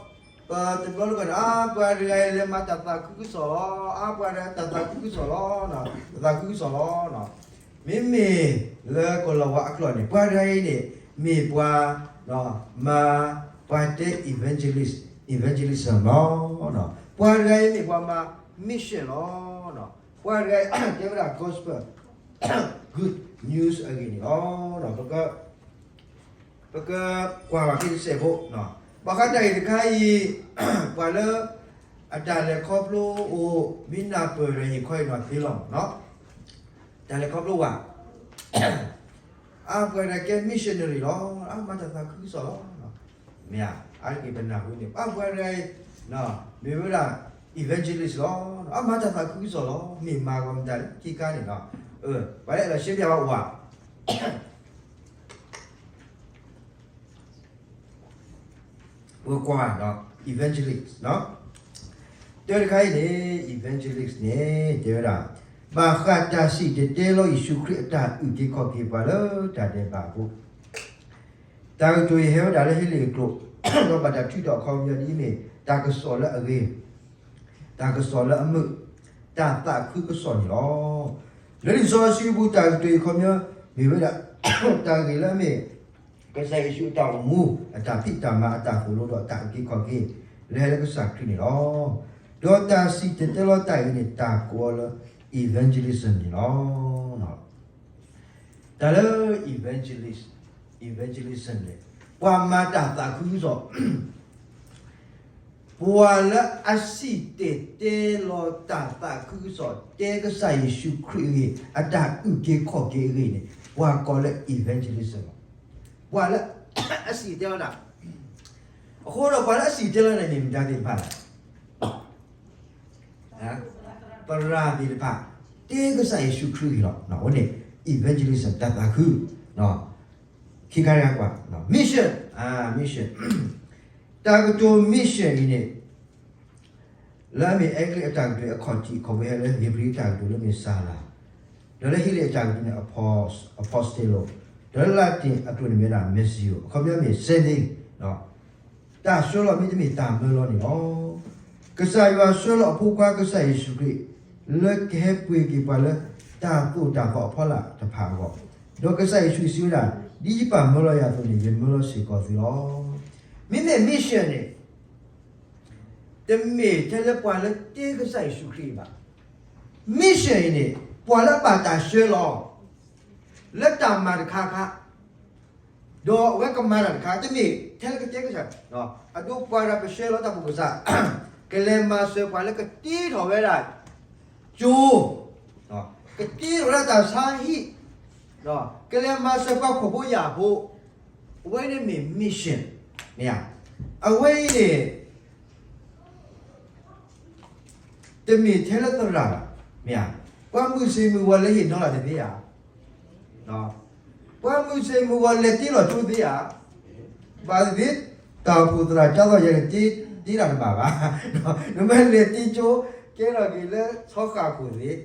ပတဘျီလၢကန့ၣ် အါပှၤတဂၤအံၤလဲၤမၤတၢ်သးခုကစီၣ်လီၤ, အါပှၤတဂၤတၢ်သးခုကစီၣ်လီၤ, တၢ်သးခုကစီၣ်လီၤ. မ့မ့ၢ်လၢကလီၤဝါအကျိာ်န့ၣ် ပှၤတဂၤအံၤန့ၣ် မ့ၢ်ပှၤ မၤ ပှၤတဲ evangelist, evangelism လီၤ. ပှၤတဂၤအံၤမ့ၢ်ပှၤမၤ mission လီၤ. ပှၤတဂၤအံၤ တဲဝဲဒၣ် gospel, good news အဂ့ၢ်န့ၣ်လီၤ. ပကကွၢ်ဘၣ်ဖဲတစဲးဖိ, ဘၣ်ဃးတၢ်ဂ့ၢ်တခါအံၤ, ပှၤလၢအတၢ်လဲၤခီဖျိအိၣ် မ့ၢ်နၢ်ပၢၢ်ဒီးဟ့ၣ်ခီအံၤနီၢ်သ့လီၤနီၤ. တၢ်လဲၤခီဖျိဝဲ, အါပှၤဒၣ်ကဲ missionary လီၤ, အါမၤတၢ်သးခုကစီၣ်လီၤ. မ့ၢ်ဧါ, အါတက့ၢ်ပနၢ်ဟူန့ၣ် အါပှၤဒၣ် မ့ၢ်ဝဲဒၣ် evangelist လီၤ, အါမၤတၢ်သးခုကစီၣ်လီၤ. မ့ၢ်မၤဂီၤမတၤလၢခံခါန့ၣ်နီၤ, ပှၤလၢအဲၣ်ဒိးရှဲပၠးဝဲဝဲ ပကွၢ် evangelist တဲတခါအံၤန့ၣ် evangelist န့ၣ် တဲဝဲဒၣ် ဘၣ်ဃးတၢ်စံၣ်တဲၤတဲလီၤယ့ၣ်ၡူးခရံာ်အတၢ်အုၣ်က့ၤခီၣ်က့ၤပှၤလၢတၢ်ဒဲးဘးအဃိ, တၢ်ကတိၤအံၤဟဲဝဲဒၣ်လၢဟ့လ့ၣ်အကျိာ်, ဒီးဘၣ်တၢ်ထုးထီၣ်အခီပညီဒ်အံၤမ့ၢ် တၢ်ကစီၣ်လၢအဂ့ၤ, တၢ်ကစီၣ်လၢအမုာ်, တၢ်သးခုကစီၣ်န့ၣ်လီၤ. လၢလံာ်စီဆှံပူၤ တၢ်ကတိၤအံၤအခီပညီ မ့ၢ်ဝဲဒၣ် တၢ်ဂ့ၢ်လၢအမ့ၢ် ကစၢ်ယ့ၣ်ၡူးအတၢ်အိၣ်မူ, အတၢ်ဖံးတၢ်မၤ, အတၢ်သိၣ်လိဒီးတၢ်အုၣ်က့ၤခီၣ်က့ၤ လၢဟဲလၢကစၢ်ခရံာ်န့ၣ်လီၤ. ဒီးတၢ်စံၣ်တဲၤတဲလီၤတၢ်အံၤန့ၣ် တၢ်ကိးအီၤလၢ evangelism န့ၣ်လီၤ. တၢ်လၢ evangelist, evangelism န့ၣ် ပှၤမၤတၢ်သးခုကစီၣ်, ပှၤလၢအစံၣ်တဲၤတဲလီၤတၢ်သးခုကစီၣ် တဲကစၢ်ယ့ၣ်ၡူးခရံာ်အဂ့ၢ် အတၢ်အုၣ်က့ၤခီၣ်က့ၤအဂ့ၢ်န့ၣ် ပှၤကိးလၢ evangelism လီၤ. ပှၤလၢအစံၣ်တဲၤတဲလီၤတၢ် အဃိဒီးပှၤလၢအစံၣ်တဲၤတဲလီၤန့ၣ် မ့ၢ်မတၤသ့ၣ်တဖၣ်လဲၣ်. သရၣ်သ့ၣ်တဖၣ် တဲကစၢ်ယ့ၣ်ၡူးခရံာ်အဂ့ၢ်လီၤ. အဝဲန့ၣ် evangelism တၢ်သးခု, ခံခါတခါကွၢ်, mission, mission, တၢ်ကတိၤ mission အံၤန့ၣ် လၢအမ့ၢ်အဲကလံးအတၢ်ကတိၤအခီၣ်ထံး ခီဖျိဟဲလၢဧ့ၤဘြံၤအတၢ်ကတိၤလၢမ့ၢ်စၤလၤ, ဒီးလၢဟ့လ့ၣ်အတၢ်ကတိၤန့ၣ် apostolo, ဒီးလၢလၢတ့ၣ်အကျိာ်န့ၣ်မ့ၢ်ဒၣ် missio, အခီပညီမ့ၢ် sending, တၢ်ဆှၢလီၤမ့တမ့ၢ်တၢ်မၢလီၤန့ၣ်လီၤ. ကစၢ်ယွၤဆှၢလီၤအဖိခွါကစၢ်ယ့ၣ်ၡူးခရံာ် လၢကဟဲပှ့ၤက့ၤပှၤလၢတၢ်သိၣ်တၢ်သီအဖီလာ်တဖၣ်အဂီၢ်, ဒီးကစၢ်ယ့ၣ်ၡူးစံးဝဲဒၣ်, ဒ်ယပၢ်မၢလီၤယၤအသိးန့ၣ် ယမၢလီၤစ့ၢ်ကီးသုလီၤ. မ့မ့ၢ် mission န့ၣ် တမ့ၢ်ထဲလၢပှၤလၢတဲကစၢ်ယ့ၣ်ၡူးခရံာ်ဘၣ်. mission အံၤန့ၣ် ပှၤလၢအဘၣ်တၢ်ဆှၢလီၤ လၢတၢ်မၤတခါခါ, ဒီးအဝဲကမၤတၢ်တခါ တမ့ၢ်ထဲလၢကတဲကစၢ်, အဒိပှၤဒီးပဆှၢလီၤတၢ်ဘူၣ်ကစၢ်, ကလဲၤမၤစၢၤပှၤလၢကတ့ထီၣ်ဝဲဒၣ် ကၠိ, ကတ့ထီၣ်ဝဲဒၣ်တၢ်ဆါဟံၣ်, ကလဲၤမၤစၢၤပှၤခိၣ်ဖိယာ်ဖိ, အဝဲန့ၣ်မ့ၢ် mission, မ့ၢ်ဧါ. အဝဲအံၤန့ၣ် တမ့ၢ်ထဲလၢသရၣ်ဘၣ်, မ့ၢ်ဧါ. ပှၤမုၢ်ဆ့ၣ်မုၢ်ဂီၤလဲၤဟ့ၣ်နီၤလၢ်တသ့ဧါ. ပှၤမုၢ်ဆ့ၣ်မုၢ်ဂီၤလဲၤတ့လီၤကၠိသ့ဧါ. ဘၣ်သ့ၣ်သ့ၣ် တၢ်အိၣ်ဖှိၣ်သရၣ်ကၠီသီၣ်ယဲၢ်န့ၣ် တ့တ့တၢ်တဘၣ်ဘၣ်. နမ့ၢ်လဲၤတ့ကၠိ ကဲထီၣ်က့ၤလၢဆီဃာ်ခိၣ်သ့ၣ်,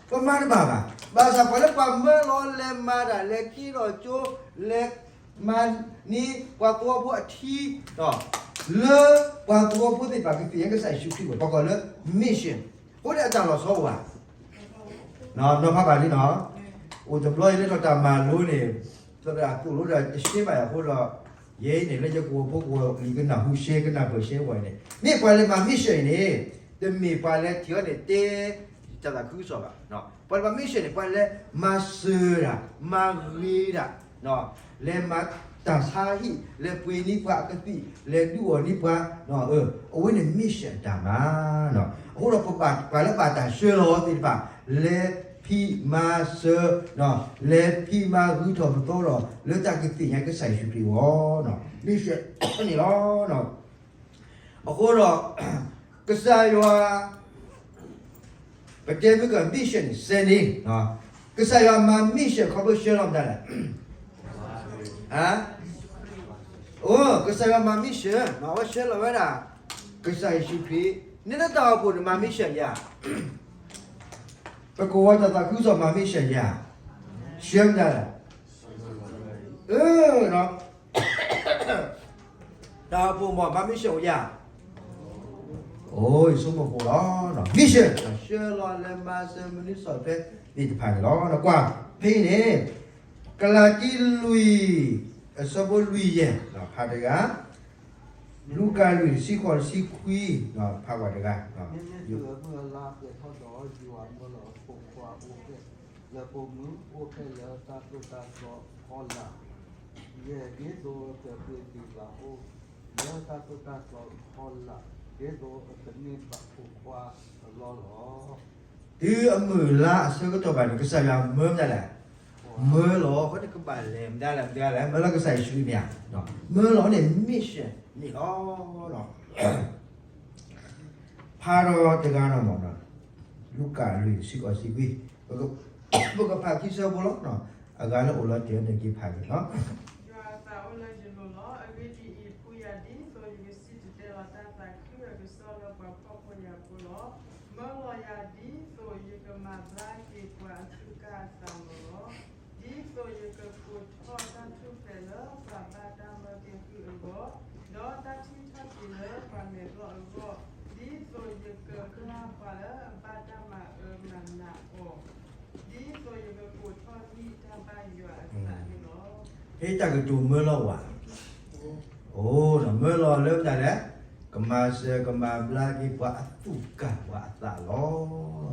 ပမၤတဘၣ်ဘၣ်. ဘၣ်ဆၣ်ပှၤလၢပှၤမၢလီၤလဲၤမၤတၢ် လဲၤက့ၤထီၣ်ကၠိ, လဲၤ မၤန့ၢ်ပှၤသဝီဖိအထံ, လၢပှၤသဝီဖိသ့ၣ်တဖၣ်ကသ့ၣ်ညါကစၢ်ယ့ၣ်ၡူးခရံာ်အဂီၢ် ပှၤကိးလၢ mission, အဃိန့ၣ်အတၢ်လီၤဆီအိၣ်ဧါ. နီၤဖးဘၣ်လံနီၤ, အိၣ်တဘျီအံၤလၢထီၣ်တၢ်မၤလိန့ၣ်, သရၣ်သိၣ်လိတၢ်တရှဲဘၣ်အဃိဒီး, ယဲအံၤန့ၣ် လၢယကဝီၤဖိကဝီၤလံၤကနၢ်ဟူရှဲ ကနၢ်ပၢၢ်ရှဲဝဲန့ၣ် မ့ၢ်ပှၤလဲၤမၤ mission အံၤန့ၣ်, တမ့ၢ်ပှၤလဲၤထံၣ်အီၤန့ၣ် တဲတၢ်သးခုကစီၣ်ဘၣ်. ပှၤလဲၤမၤ mission န့ၣ် ပှၤလဲၤမၤစၢၤတၢ်, မၤဂ့ၤတၢ်, လဲၤမၤတၢ်ဆါဟံၣ်, လဲၤပှ့ၤန့ၢ်ပှၤအကသံၣ်, လဲၤဒုးအီၣ်န့ၢ်ပှၤ, အဝဲန့ၣ် mission အတၢ်မၤ. အဃိဒီးပှၤလၢဘၣ်တၢ်ဆှၢလီၤသ့ၣ်တဖၣ် လဲၤဖံးမၤစၢၤ, လဲၤဖံးမၤဂုၤထီၣ်ပသီဒီး လၢတၢ်ကသ့ၣ်ညါကစၢ်ယ့ၣ်ၡူးခရံာ်အဂီၢ်, mission န့ၣ်လီၤ. အဃိဒီး ကစၢ်ယွၤ ပတဲမ့ၢ်က mission sending, ကစၢ်ယွၤမၤ mission ခီဖျိဆှၢလီၤမတၤလဲၣ်. အိ ကစၢ်ယွၤမၤ mission, အဝဲဆှၢလီၤဝဲဒၣ် ကစၢ်ယ့ၣ်ၡူးခရံာ်, နတၢ်အိၣ်ဖှိၣ်န့ၣ်မၤ mission ယၤ, ပကဝီၤတၢ်သးခုကစီၣ်မၤ mission ယၤ, ဆှၢမတၤလဲၣ်. အၢ တၢ်အိၣ်ဖှိၣ်မ့ၢ်မၤ mission ယၤ, အိ ယဆိကမိၣ်ဃိလီၤ, mission ဆှၢလီၤလဲၤမၤစၢၤမနုၤစီၤဖဲသ့ၣ်တဖၣ်န့ၣ်လီၤ. ကွၢ်ဖဲအံၤန့ၣ် ကလၤတံလွံၢ် အဆၢဖိလွံၢ်ယဲၢ် ဖးတဂၤ, လူၤကၣ်လွံၢ် တဆံဃိး တဆံခွံ ဖးကွၢ်တဂၤ. မ့မ့ၢ်တုၤအမုၢ်အလါကဲၤထီၣ်ဒီး ယွၤမၢလီၤအဖိခွါအိၣ်ဖျဲၣ်လၢပိာ်မုၣ် အိၣ်ဖျဲၣ်လၢတၢ်သိၣ်တၢ်သီအဖီလာ်, ယဲၢ်ဒ်သိးကပှ့ၤက့ၤပှၤအိၣ် လၢတၢ်သိၣ်တၢ်သီအဖီလာ်, ဒ်သိးအကန့ၢ်ဘၣ်ဖိခွါအလီၢ်လီၤ. တုၤအမုၢ်လါအဆၢကတီၢ်ဘၣ်န့ၣ် ကစၢ်ယွၤမၢမတၤလဲၣ်, မၢလီၤ. အဃိန့ၣ် ကဘၣ်လဲၤမတၤလဲၣ်, မတၤလဲၣ်, မၢလီၤကစၢ်ယ့ၣ်ၡူးခရံာ်မ့ၢ်ဧါ, မၢလီၤန့ၣ် mission န့ၣ်လီၤ. ဖးထီတဂၤနီၢ်မး, လူၤကၣ်လွံၢ် တဆံဃိး တဆံခွံ, ပကဖးခံဆၢဖိလီၤ. အဂၤလၢအိၣ်လီၤတဲာ်န့ၣ် က့ၤဖးက့ၤလီၤ. ယွၤအသးအိၣ်လၢယလိၤလီၤ. အဂ့ၢ်ဒ်အံၤ, ဖှူယၤဒ်သိးယကစံၣ်တဲၤတဲလီၤတၢ်သးခုအကစီၣ်လၢပှၤဖှီၣ်ဖိယာ်ဖိလီၤ. မၢလီၤယၤဒ်သိးယကမၤဘျါက့ၤပှၤအသူၣ်ကၢ်အသးလီၤလီၤ. ဒ်သိးယကကိးထီၣ်တၢ်ထူၣ်ဖျဲးလၢပှၤဘၣ်တၢ်မၢကဲကုၢ်အဂီၢ်, ဒီးတၢ်ထံၣ်ထီၣ်က့ၤလၢပှၤမဲာ်ဘျီၣ်အဂီၢ်, ဒ်သိးယကကၢ်ပှၤလၢအဘၣ်တၢ်မၤအၢမၤနးအီၤ, ဒ်သိးယကကိးထီၣ်န့ၢ်တၢ်ဘၣ်ယွၤအသးန့ၣ်လီၤ. ဖဲတၢ်ကတိၤမၢလီၤဝဲ, အိၣ် မၢလီၤလၢမတၤလဲၣ်, ကမၤစၢၤကမၤဘျါက့ၤပှၤအသူၣ်ကၢ်ပှၤအသးလီ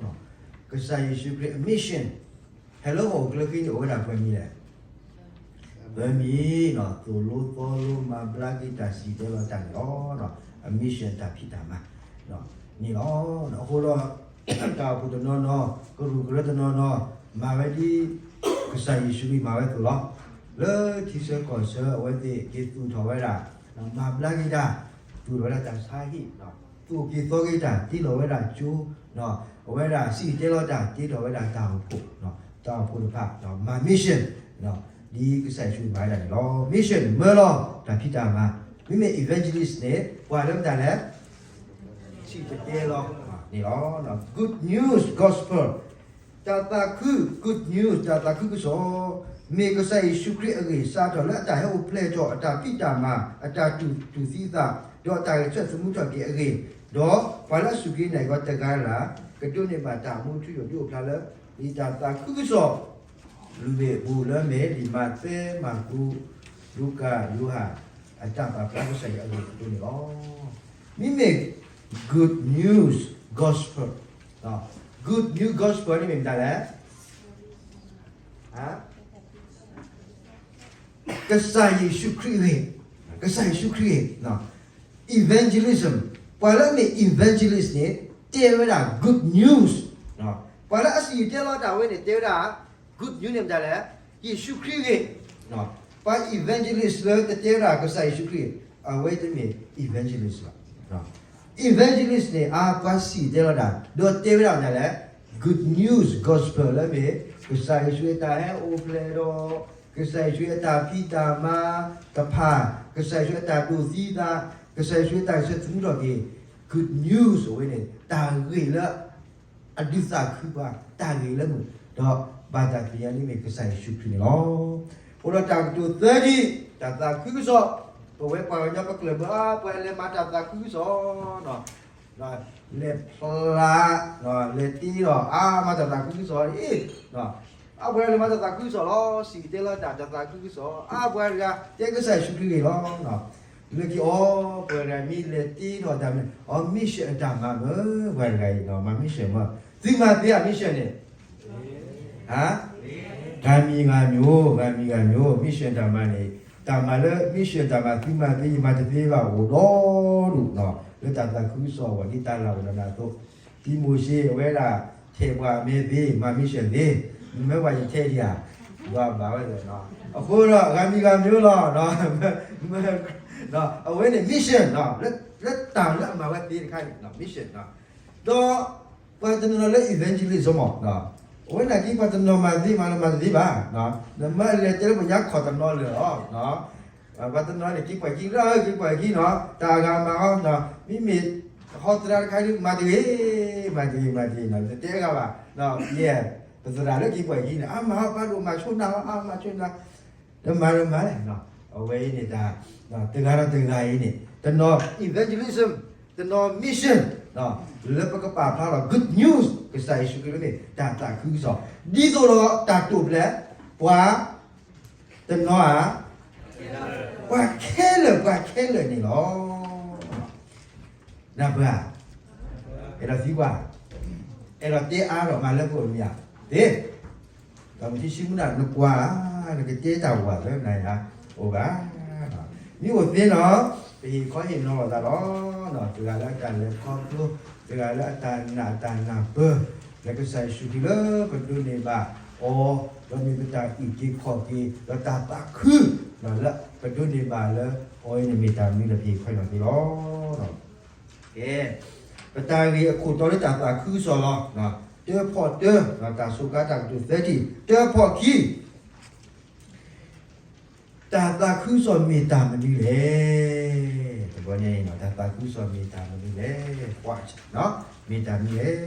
ၤ. ကစၢ်ယ့ၣ်ၡူးခရံာ်အ mission ဟဲလၢဟီၣ်ခိၣ်ချၢခံန့ၣ် အိၣ်ဝဲဒၣ်ပှဲၤမံၤလဲၣ်, ပှဲၤမံၤ, သိၣ်လိသီလိမၤဘျါက့ၤတၢ်စံၣ်တဲၤတဲလီၤတၢ်န့ၣ်လီၤ. အ mission တၢ်ဖံးတၢ်မၤန့ၣ်လီၤ. အဃိဒီး တၢ်အိၣ်ဖှိၣ်တနီၤနီၤ, ကရူၢ်ကရၢတနီၤနီၤ, မၤဝဲဒ် ကစၢ်ယ့ၣ်ၡူးခရံာ်မၤဝဲအသိးလီၤ. လၢထံဆၢကီၢ်ဆၢအဝဲသ့ၣ်က့ၤသူၣ်ထီၣ်ဝဲဒၣ်, မၤဘျါက့ၤတၢ်, သူၣ်ထီၣ်ဝဲဒၣ်တၢ်ဆါဟံၣ်, သူၣ်က့ၤသီက့ၤတၢ်, တ့လီၤဝဲဒၣ်ကၠိ, အဝဲဒၣ်စံၣ်တဲၤတဲလီၤတၢ်, တ့ထီၣ်ဝဲဒၣ်တၢ်အိၣ်ဖှိၣ်, တၢ်အိၣ်ဖှိၣ်တဖၣ်, မၤ mission ဒ်ကစၢ်ယ့ၣ်ၡူးမၤဝဲဒၣ်န့ၣ်လီၤ. mission မၢလီၤတၢ်ဖံးတၢ်မၤ. မ့မ့ၢ် evangelist န့ၣ် ပှၤလၢမတၤလဲၣ်, စံၣ်တဲၤတဲလီၤန့ၣ်လီၤ. good news gospel တၢ်သးခု good news တၢ်သးခုကစီၣ်, မ့ၢ်ကစၢ်ယ့ၣ်ၡူးခရံာ်အဂ့ၢ်စးထီၣ်လၢအတၢ်ဟဲအိၣ်ဖျဲၣ်ထီၣ်အတၢ်ဖံးတၢ်မၤ အတၢ်တူၢ်သံသး, ဒီးအတၢ်ဂဲၤဆၢထၢၣ်သမူထီၣ်က့ၤအဂ့ၢ်, ဒီးပှၤလၢအစူၢ်က့ၤနာ်က့ၤအီၤတဂၤလၢ်လၢ် ကဒိးန့ၢ်ဘၣ်တၢ်မူထူယိာ်ဒ်အိၣ်ဖျါလၢ ဒ်တၢ်သးခုကစီၣ် လူၤဘ့ၣ်ပူၤလၢမ့ၢ်လံာ်မးသဲ, မၢ်ကူး, လူၤကၣ်, ယိၤဟၣ် အတၢ်ပာ်ဖျါကစၢ်ယွၤအဂ့ၢ်အကျိၤန့ၣ်လီၤ. မ့မ့ၢ် good news gospel, good news gospel န့ၣ်မ့ၢ်မတၤလဲၣ်, ကစၢ်ယ့ၣ်ၡူးခရံာ်အဂ့ၢ်, ကစၢ်ယ့ၣ်ၡူးခရံာ်အဂ့ၢ်, evangelism, ပှၤလၢအမ့ၢ် evangelist န့ၣ် တဲဝဲဒၣ် good news, ပှၤလၢအစံၣ်တဲၤတဲလီၤတၢ်ဝဲန့ၣ် တဲဝဲဒၣ် good news န့ၣ်မတၤလဲၣ်, ယ့ၣ်ၡူးခရံာ်အဂ့ၢ်, ပှၤ evangelist လၢတတဲဝဲဒၣ်ကစၢ်ယ့ၣ်ၡူးခရံာ်, အဝဲတမ့ၢ် evangelist ဘၣ်. evangelist န့ၣ် အါပှၤစံၣ်တဲၤတဲလီၤတၢ် ဒီးတဲဝဲဒၣ်မတၤလဲၣ်, good news gospel လၢမ့ၢ် ကစၢ်ယ့ၣ်ၡူးအတၢ်ဟဲအိၣ်ဖျဲၣ်ဒီး ကစၢ်ယ့ၣ်ၡူးအတၢ်ဖံးတၢ်မၤတဖၣ်, ကစၢ်ယ့ၣ်ၡူးအတၢ်တူၢ်သံသး, ကစၢ်ယ့ၣ်ၡူးအတၢ်ဂဲၤဆၢထၢၣ်သမူထီၣ်က့ၤ, good news အဝဲန့ၣ် တၢ်ဂ့ၢ်လၢ အဒုးသးခုပှၤ တၢ်ဂ့ၢ်လၢမုာ်, ဒီးဘၣ်တၢ်သ့ၣ်ညါန့ၣ်မ့ၢ်ကစၢ်ယ့ၣ်ၡူးခရံာ်န့ၣ်လီၤ. အဃိဒီးတၢ်ကတိၤသၢဒံး, တၢ်သးခုကစီၣ်, ပဝဲပှၤကညီပကျၢၢ်ဘၢ ပှၤလဲၤမၤတၢ်သးခုကစီၣ်, လဲၤဖျါ, လဲၤတ့ဒီး အါမၤတၢ်သးခုကစီၣ်အံၤ, အါပှၤလဲၤမၤတၢ်သးခုကစီၣ်လီၤ, စံၣ်တဲၤတဲလီၤတၢ် တၢ်သးခုကစီၣ်, အါပှၤတဂၤ တဲကစၢ်ယ့ၣ်ၡူးခရံာ်ဂ့ၢ်လီၤ. လၢခံအီၤ ပှၤတဂၤမ့ၢ်လဲၤတ့ထီၣ်တၢ်မ့ၢ် အီၤ mission အတၢ်မၤမ့ၢ် ပှၤတဂၤအံၤ မၤ mission မ့ၢ် သုမၤသ့ဧါ mission န့ၣ်, ဟါ, ဂၤမံၤဂၤမံၤဧိၤ ဂၤမံၤဂၤမံၤဧိၤ mission တၢ်မၤန့ၣ် တၢ်မၤလၢ mission တၢ်မၤ သုမၤသ့ ယမၤတသ့ဘၣ်အိၣ်ဒီဒူၣ်နီၤ လၢတၢ်သးခုကစီၣ်အဂီၢ် ဒ်တၢ်လၢ်အိၣ်ဒီးနၤအသိး, သံမိၤၡ့အဝဲဒၣ် ထဲးပှၤအမဲသ့ မၤ mission သ့, မ့ၢ်ပှၤယထဲးဒံးဧါ, ယွၤဘၣ်ဝဲသ့ၣ်နီၤ, အဃိဒီး ဂၤမံၤဂၤမံၤဧိၤလီၤ, အဝဲန့ၣ် mission လၢတၢ်လၢအမၤဝဲသ့တခါန့ၣ် mission ဒီး ပှၤတနီၤနီၤလၢ evangelism မ့ၢ် အဝဲန့ၣ်က့ၤပှၤတနီၤမၤသ့မၤလၢမၤတသ့ဘၣ်, နမ့ၢ်လဲၤတဲလၢပှၤညါခီၣ်တနီၤလၢာ်လီၤ, ပှၤတနီၤန့ၣ် က့ၤပှၤခံရၢ က့ၤပှၤခံနီၤ တၢ်ဂၤမၤအီၤ, မ့မ့ၢ်ဟီသရၣ်တခါဒုး မၤတဂ့ၤ, မၤတဂ့ၤ မၤတဂ့ၤ တတဲဂၤဘၣ်, ယဲ ပသရၣ်လၢက့ၤပှၤခံန့ၣ် အါမၤအီၤ ပာ်ဒိၣ်မၤဆိနၤအီၤ အါမၤဆိနၤ တမၤတမၤလဲၣ်, အဝဲအံၤန့ၣ်တၢ် တဂၤဒီးတဂၤအံၤန့ၣ် တနီၤ evangelism, တနီၤ mission, လၢပကပာ်ဖျါထီၣ် good news ကစၢ်ယ့ၣ်ၡူးခရံာ်လၢမ့ၢ်တၢ်သးခုကစီၣ်, ဒ်သိးဒီးတၢ်တိာ်ဖျဲး ပှၤ တနီၤဧါ, ပှၤခဲလၢာ် ပှၤခဲလၢာ်န့ၣ်လီၤ. နၢ်ပၢၢ်ဧါ, အဲၣ်ဒိးသံကွၢ်, အဲၣ်ဒိးတဲအါထီၣ်မၤလၢပှဲၤမ့ၢ်ဧါ, သ့, ဒီးပထံၣ်ဆံမုၢ်နၤ နကွၢ်ဧါ, နကတဲတၢ်ဝၤလၢနၤဧါ, အိၣ်ဘၣ်, မ့ၢ်အိၣ်သ့နီၤ, ပ ပဟ့ၣ်ခီဟ့ၣ်နီၤလိာ်သးလီၤ. တဂၤလၢအတၢ်လဲၤခီဖျိ, တဂၤလၢအတၢ်နာ်အတၢ်နၢ်ပၢၢ်, လၢကစၢ်ယ့ၣ်ၡူးခရံာ်လၢပဒိးန့ၢ်ဘၣ်အီၤ, ဒီးမ့ၢ်ပတၢ်အုၣ်က့ၤခီၣ်က့ၤ, ဒီးတၢ်သးခု, လၢပဒိးန့ၢ်ဘၣ်လၢအီၤအံၤန့ၣ်မ့ၢ်တၢ်မနုၤလၢပဟ့ၣ်ခီဟ့ၣ်နီၤသ့လီၤ. ကဲ, ပတၢ်ဂ့ၢ်အခိၣ်တီလၢတၢ်သးခုကစီၣ်လီၤ. တၢဖီၣ်တၢ, တၢ်စူးကါတၢ်ကတိၤသၢထံၣ်, တၢဖီၣ်ခံ တၢ်သးခုကစီၣ်မ့ၢ်တၢ်မနုၤလဲၣ်. တဘျီညါအံၤ တၢ်သးခုကစီၣ်မ့ၢ်တၢ်မနုၤလဲၣ်, မ့ၢ်တၢ်မနုၤလဲၣ်.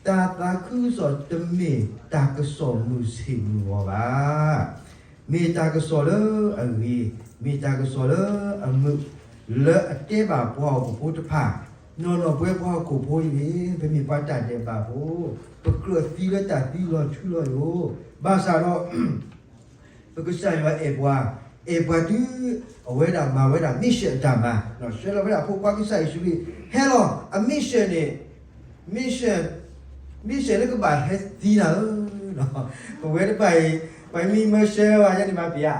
တၢ်သးခုကစီၣ်တမ့ၢ်တၢ်ကစီၣ်မုာ်ဆ့ၣ်မုာ်ဂီၤဘၣ်. မ့ၢ်တၢ်ကစီၣ်လၢအဂ့ၤ, မ့ၢ်တၢ်ကစီၣ်လၢအမုာ်, လၢအတဲဘၣ်ပှၤဟီၣ်ခိၣ်ဖိတဖၣ်, နီၢ်နီၢ်ပဝဲပှၤဟီၣ်ခိၣ်ဖိအံၤန့ၣ် ပမ့ၢ်ပှၤတၢ်ဒဲးဘးဖိ, ပကြၢးသံလၢတၢ်သံလီၤထူလီၤယိာ်, ဘၣ်ဆၣ်ဒီး ပကစၢ်ယွၤအဲၣ်ပှၤ, အဲၣ်ပှၤတုၤအဝဲဒၣ်မၤဝဲဒၣ် mission အတၢ်မၤ, ဆှၢလီၤဝဲဒၣ်အဖိခွါကစၢ်ယ့ၣ်ၡူးခရံာ် ဟဲလီၤ, အ mission န့ၣ်, mission, mission လၢကဘၣ်ဟဲသံနၤဧၢ, ပဝဲတဖၣ်အံၤ, ပှၤမ့ၢ်မၢဆှၢဝဲယဲန့ၣ်မၤပျံၤ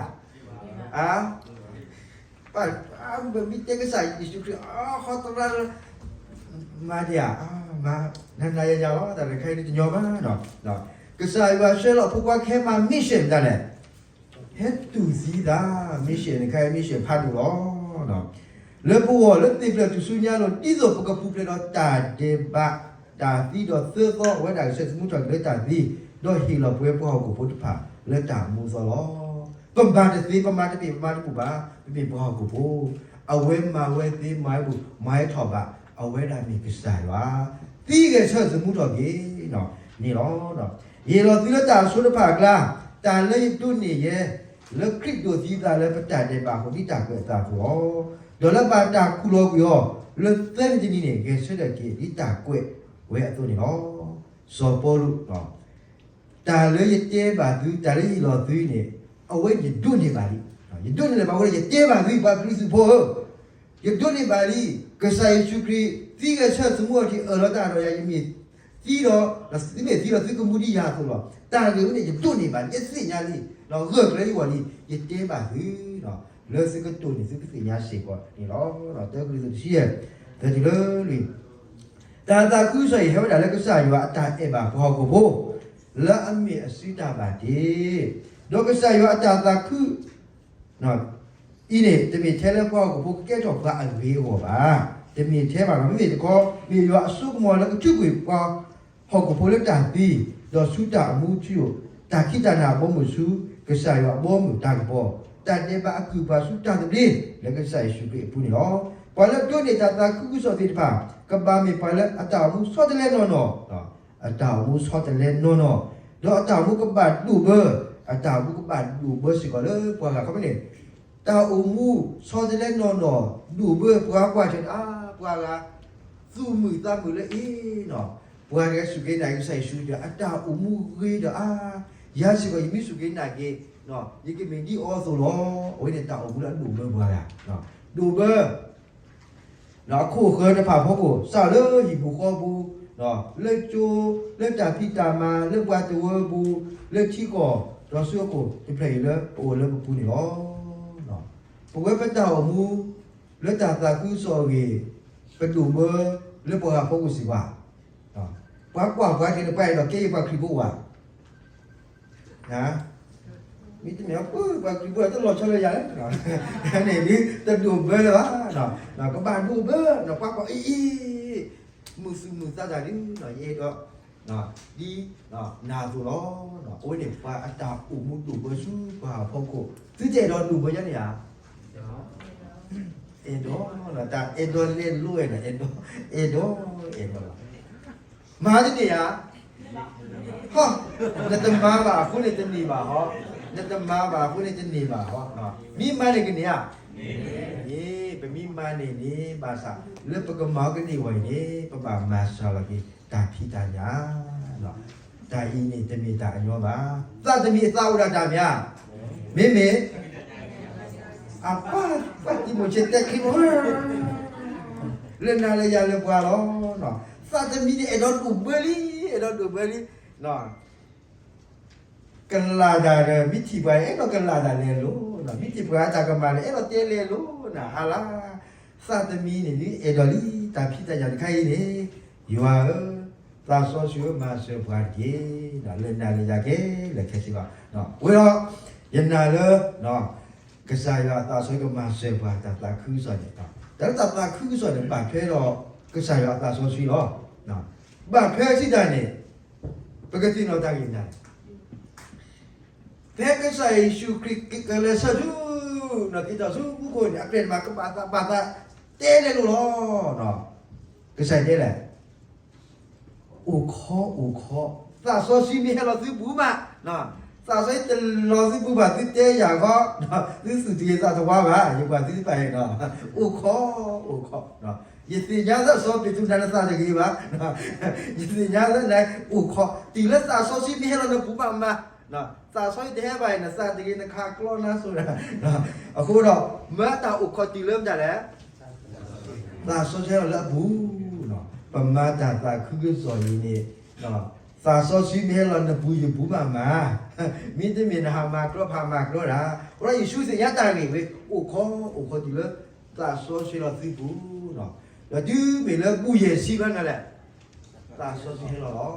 ဧါ, အါ ပမ့ၢ်တဲကစၢ်ယ့ၣ်ၡူးခရံာ် အဟီသရၣ်လၢ မၤဒံးဧါ, နၤယၤယၤလီၤ, တၢ်တခါအံၤန့ၣ်တညီဘၣ်, ကစၢ်ယွၤဆှၢလီၤဖိခွါကဟဲမၤ mission တၢ်လဲၣ်, ဟဲတူၢ်သံသး mission တခါအံၤ mission ဖးဒိၣ်လီၤ. လၢပဂီၢ်လၢသ့ၣ်ဖျၢၣ်ထူၣ်စုညါလိၤ ဒ်သိးပကပူၤဖျဲးဒီးတၢ်ဒဲးဘး, တၢ်သံဒီးသၢသီအဝဲဒၣ်ကဆၢထၢၣ်သမူထီၣ်က့ၤလၢတၢ်သံ, ဒီးဟ့ၣ်လီၤပဝဲပှၤဟီၣ်ခိၣ်ဖိတဖၣ်လၢတၢ်မူအသီလီၤ. ပမၤတသ့ ပမၤတပ့ၤ ပမၤတဘူၣ်ဘၣ်, ပမ့ၢ်ပှၤဟီၣ်ခိၣ်ဖိ, အဝဲမၤဝဲသ့ မၤဝဲဘူၣ် မၤဝဲထီၣ်ဘၣ်, အဝဲဒၣ်မ့ၢ်ကစၢ်ယွၤ, သံဂဲၤဆၢထၢၣ်သမူထီၣ်က့ၤန့ၣ်လီၤ. ယဟ့ၣ်လီၤသုလၢတၢ်အဆိတဖၣ်အကျါ, တၢ်လၢယဒိးန့ၢ်ယဲ, လၢခရံာ်ဒိးသံသးလၢပတၢ်ဒဲးဘးအဃိ ဒ်တၢ်ကွဲးအသးအသိးလီၤ. ဒီးလၢဘၣ်တၢ်ခူၣ်လီၤကွံာ်အီၤ, လၢသၢနံၤတနံၤန့ၣ် ဂဲၤဆၢထၢၣ်က့ၤဒ်တၢ်ကွဲးဝဲအသိးန့ၣ်လီၤ. စီၤပီလူး, တၢ်လၢယတဲဘၣ်သု, တၢ်လၢယဟ့ၣ်လီၤသုန့ၣ်, အဝဲယဒိးန့ၢ်ဘၣ်လံ. ယဒိးန့ၢ်လၢၤဘၣ်အဃိဒီး ယတဲဘၣ်သု ပှၤခရံာ်ဖိဧၢ, ယဒိးန့ၢ်ဘၣ်လံ, ကစၢ်ယ့ၣ်ၡူးခရံာ် သံဂဲၤဆၢထၢၣ်သမူအီၤထံး အၢၣ်လီၤတၢ်ဒီးယၤ, ယမ့ၢ်သံဒီး, သုမ့ၢ်သံဒီးသုကမူဒ်ယၤအသိးလီၤ. တၢ်ဂ့ၢ်ဝဲန့ၣ် ယဒိးန့ၢ်ဘၣ်လံ, ယသ့ၣ်ညါလံ, ဂၢၢ်ကျၢၤယဂီၢ်လံ, ယတဲဘၣ်သု လၢသုကတိၢ်န့ၢ်သုကသ့ၣ်ညါစ့ၢ်ကီးန့ၣ်လီၤ. တၢကရံၣ်သူးတဆံယဲၢ်, သၢတုၤလၢလွံၢ်, တၢ်သးခုကစီၣ်အံၤ ဟဲဝဲဒၣ်လၢကစၢ်ယွၤအတၢ်အဲၣ်ဘၣ်ပှၤဟီၣ်ခိၣ်ဖိ လၢအမ့ၢ်အစုတၢ်ဘၣ်တ့, ဒီးကစၢ်ယွၤအတၢ်သးခု အံၤန့ၣ် တမ့ၢ်ထဲလၢပှၤဟီၣ်ခိၣ်ဖိကကဲထီၣ်ပှၤအဂ့ၤအဂီၢ်ဘၣ်. တမ့ၢ်ထဲဘၣ်ဒီး မ့မ့ၢ်တခီ မ့ၢ်ယွၤအစိကမီၤလၢကထုးကွံာ်ပှၤဟီၣ်ခိၣ်ဖိလၢတၢ်သံ, ဒီးဆူတၢ်အိၣ်မူထူယိာ်, တၢ်ခံးတၢ်နၤအဘီအမုၢ်ဆူ ကစၢ်ယွၤအဘီအမုၢ်တၢ်ကပီၤ, တၢ်ဒဲးဘးအကုၢ်အပှၤဆူတၢ်သဘျ့ လၢကစၢ်ယ့ၣ်ၡူးခရံာ်အပူၤန့ၣ်လီၤ. ပှၤလၢဒိးန့ၢ်တၢ်သးခုကစီၣ်သ့ၣ်တဖၣ် ကဘၣ်မ့ၢ်ပှၤလၢအတၢ်အိၣ်မူဆီတလဲနီၢ်နီၢ် အတၢ်အိၣ်မူဆီတလဲနီၢ်နီၢ်, ဒီးအတၢ်အိၣ်မူကဘၣ်ဒိၣ်ဘၢ, အတၢ်အိၣ်မူကဘၣ်ဒိၣ်ဘၢစ့ၢ်ကီးလၢပှၤဂၤခီဖျိန့ၣ်, တၢ်အိၣ်မူဆီတလဲနီၢ်နီၢ် ဒိၣ်ဘၢပှၤကွၢ်ဆၢန့ၣ် အါ ပှၤဂၤ သူၣ်မုာ်သးမုာ်လၢအံၤနီၤ, ပှၤတဂၤစူၢ်က့ၤနာ်က့ၤကစၢ်ယ့ၣ်ၡူးဒီး အတၢ်အိၣ်မူဂ့ၤဒီးအါ, ယၤစ့ၢ်ကီးယမ့ၢ်စူၢ်က့ၤနာ်က့ၤ ယကမ့ၢ်ဒ်အီၤအသိးလီၤ. အဝဲန့ၣ်တၢ်အိၣ်မူလၢအဒိၣ်ဘၢပှၤဂၤ, ဒိၣ်ဘၢ အခိၣ်အဃၢၤတဖၣ်အဖီခိၣ်, စးလၢဟံၣ်ပူၤဃီပူၤ, လၢကၠိ, လၢတၢ်ဖံးတၢ်မၤ, လၢပှၤတဝၢပူၤ, လၢထံကီၢ်, ဒီးဆူအခိၣ်တဖျၢၣ်အံၤလၢပအိၣ်လၢပပူၤန့ၣ်လီၤ. ပဝဲပတၢ်အိၣ်မူ လၢတၢ်သးခုကစီၣ်အဂ့ၢ်, ပဒိၣ်ဘၢလၢပှၤဂၤဖီခိၣ်စ့ၢ်ကီး, ပှၤကွၢ်ပှၤက့ၤန့ၣ် ပှၤအဲၣ်ဒိးကဲယပှၤခရံာ်ဖိဘၣ် မ့တမ့ၢ် ပှၤခရံာ်ဖိတလီၤဆီလၢယၤလဲၣ်, န့ၣ်ဒ် တဒိၣ်ဘၢလၢၤဘၣ်, ကဘၣ်ဒိၣ်ဘၢ, ပှၤကွၢ်အံၤအံၤ, မုာ်သူၣ်မုာ်သးတၢ်ဒ် ယအဲၣ်ဒိး ဒ်နၤအသိးလီၤ. အဝဲန့ၣ်ပှၤအတၢ်အိၣ်မူဒိၣ်ဘၢဆူပှၤဟီၣ်ဖီခိၣ်, သုတအဲၣ်ဒိးဒိၣ်ဘၢယါန့ၣ်ဧါ, အဲၣ်ဒိး, တၢ်အဲၣ်ဒိးလဲလိာ်ဝဲဒီး အဲၣ်ဒိး, အဲၣ်ဒိး, အဲၣ်ဒိးလီၤ. မၤတန့ၢ်ဧါ, ဟီ, နတမၤဘၣ်အဃိန့ၣ်တန့ၢ်ဘၣ်ဟီ, နတမၤဘၣ်အဃိန့ၣ်တန့ၢ်ဘၣ်ဟီ, မ့ၢ်မၤန့ၣ်ကန့ၢ်ဧါ, န့ၣ် ပမ့ၢ်မၤန့ၢ်န့ၣ် ဘၣ်ဆၣ် လၢပကမၤအီၤကန့ၢ်ဝဲအံၤန့ၣ် ပဘၣ်မၤစှၤလီၤက့ၤတၢ်ဖံးတၢ်ညၣ် တၢ်အံၤန့ၣ်တမ့ၢ်တၢ်အညီဘၣ်. သးတမံၤအသးအိၣ်ဒၣ်တၢ်မ့ၢ်ဧါ, မ့မ့ၢ် အပၢ်, ပၢ်တံၤမိၤၡ့တဲချံမး, လၢနၤလၢယၤလၢပှၤလီၤ. သးတမံၤန့ၣ် အဲၣ်ဒိးဒိၣ်ဘၢလံ, အဲၣ်ဒိးဒိၣ်ဘၢလံ. ကလၢ်တၢ်ဒီး မ့ၢ်ထံၣ်ပှၤ အဲၣ်ဒိးကလၢ်တၢ်လဲၤလိၤ, မ့ၢ်ထံၣ်ပှၤအတၢ်ကမၣ်န့ၣ် အဲၣ်ဒိးတဲလဲၤလိၤနၤ အါလါ. သးတမံၤန့ၣ် ဒ်အဲၣ်ဒိးလံ တၢ်ဖံးတၢ်ညၣ်တခါအံၤန့ၣ်, ယွၤဧၢ, သးစီဆှံဧၢ မၤစၢၤပှၤတက့ၢ်, လၢနၤလၢယၤကဲ လၢခဲစ့ၢ်ကီး, ဝဲဒီး ယနာ်လၢ ကစၢ်ယွၤအသးစီဆှံကမၤစၢၤပှၤတၢ်သးခုကစီၣ်န့ၣ်, တၢ်လၢတၢ်သးခုကစီၣ်န့ၣ် ဘၣ်ထွဲဒီး ကစၢ်ယွၤအသးစီဆှံလီၤ. ဘၣ်ထွဲစံးတၢ်န့ၣ် ပကသ့ၣ်နီၣ်တၢ်ဂ့ၢ်မနုၤလဲၣ်. ဖဲကစၢ်ယ့ၣ်ၡူးခရံာ်ကလဲၤဆၢထၢၣ် နီၢ်က့ၤထီၣ်ဆူမူခိၣ်န့ၣ် အပျဲၢ်တဖၣ်ကဘၣ်သးပာ်သး တဲလဲၤလိာ်လီၤ. ကစၢ်ယွၤတဲလဲၣ်, အိၣ်ခိး အိၣ်ခိး, သးစီဆှံမ့ၢ်ဟဲလီၤသုပူၤမး, သးစီဆှံတလီၤသုပူၤဘၣ် သုတဲယၤဃီ, သုသူၣ်တဂ့ၤသးတဝါဘၣ်, ယကွၢ်သုတဖၣ်အံၤ, အိၣ်ခိး အိၣ်ခိး, ယသ့ၣ်ညါလၢစီၤပ့းတရူးနၤလၢသးတဂ့ၤဘၣ်, ယသ့ၣ်ညါလၢနအိၣ်ခိး တုၤလၢသးစီဆှံမ့ၢ်ဟဲလီၤနပူၤမးမး, သးစီဆှံတဟဲဘၣ်အံၤ နသးတဂ့ၤ နခးကျီနါစိၤ, အဃိဒီး မၤတၢ်အိၣ်ခိးတုၤလၢမတၤလဲၣ်, သးစီဆှံဟဲလီၤလၢအပူၤ, ပမၤတၢ်သးခုကစီၣ်အံၤန့ၣ်, သးစီဆှံမ့ၢ်ဟဲလီၤနပူၤယပူၤမးမး, မ့တမ့ၢ်နဟးမၤကျီဖးမၤကျီတၢ်, အဃိဒီးယ့ၣ်ၡူးသ့ၣ်ညါတၢ်ဂ့ၢ်ဝဲ အိၣ်ခိး အိၣ်ခိးတုၤလၢ သးစီဆှံလီၤသုပူၤ, ဒီးတုၤမ့ၢ်လၢဘူၣ်ယဲၢ်ဆံဘျီန့ၣ်လဲၣ် သးစီဆှံဟဲလီၤလီၤ.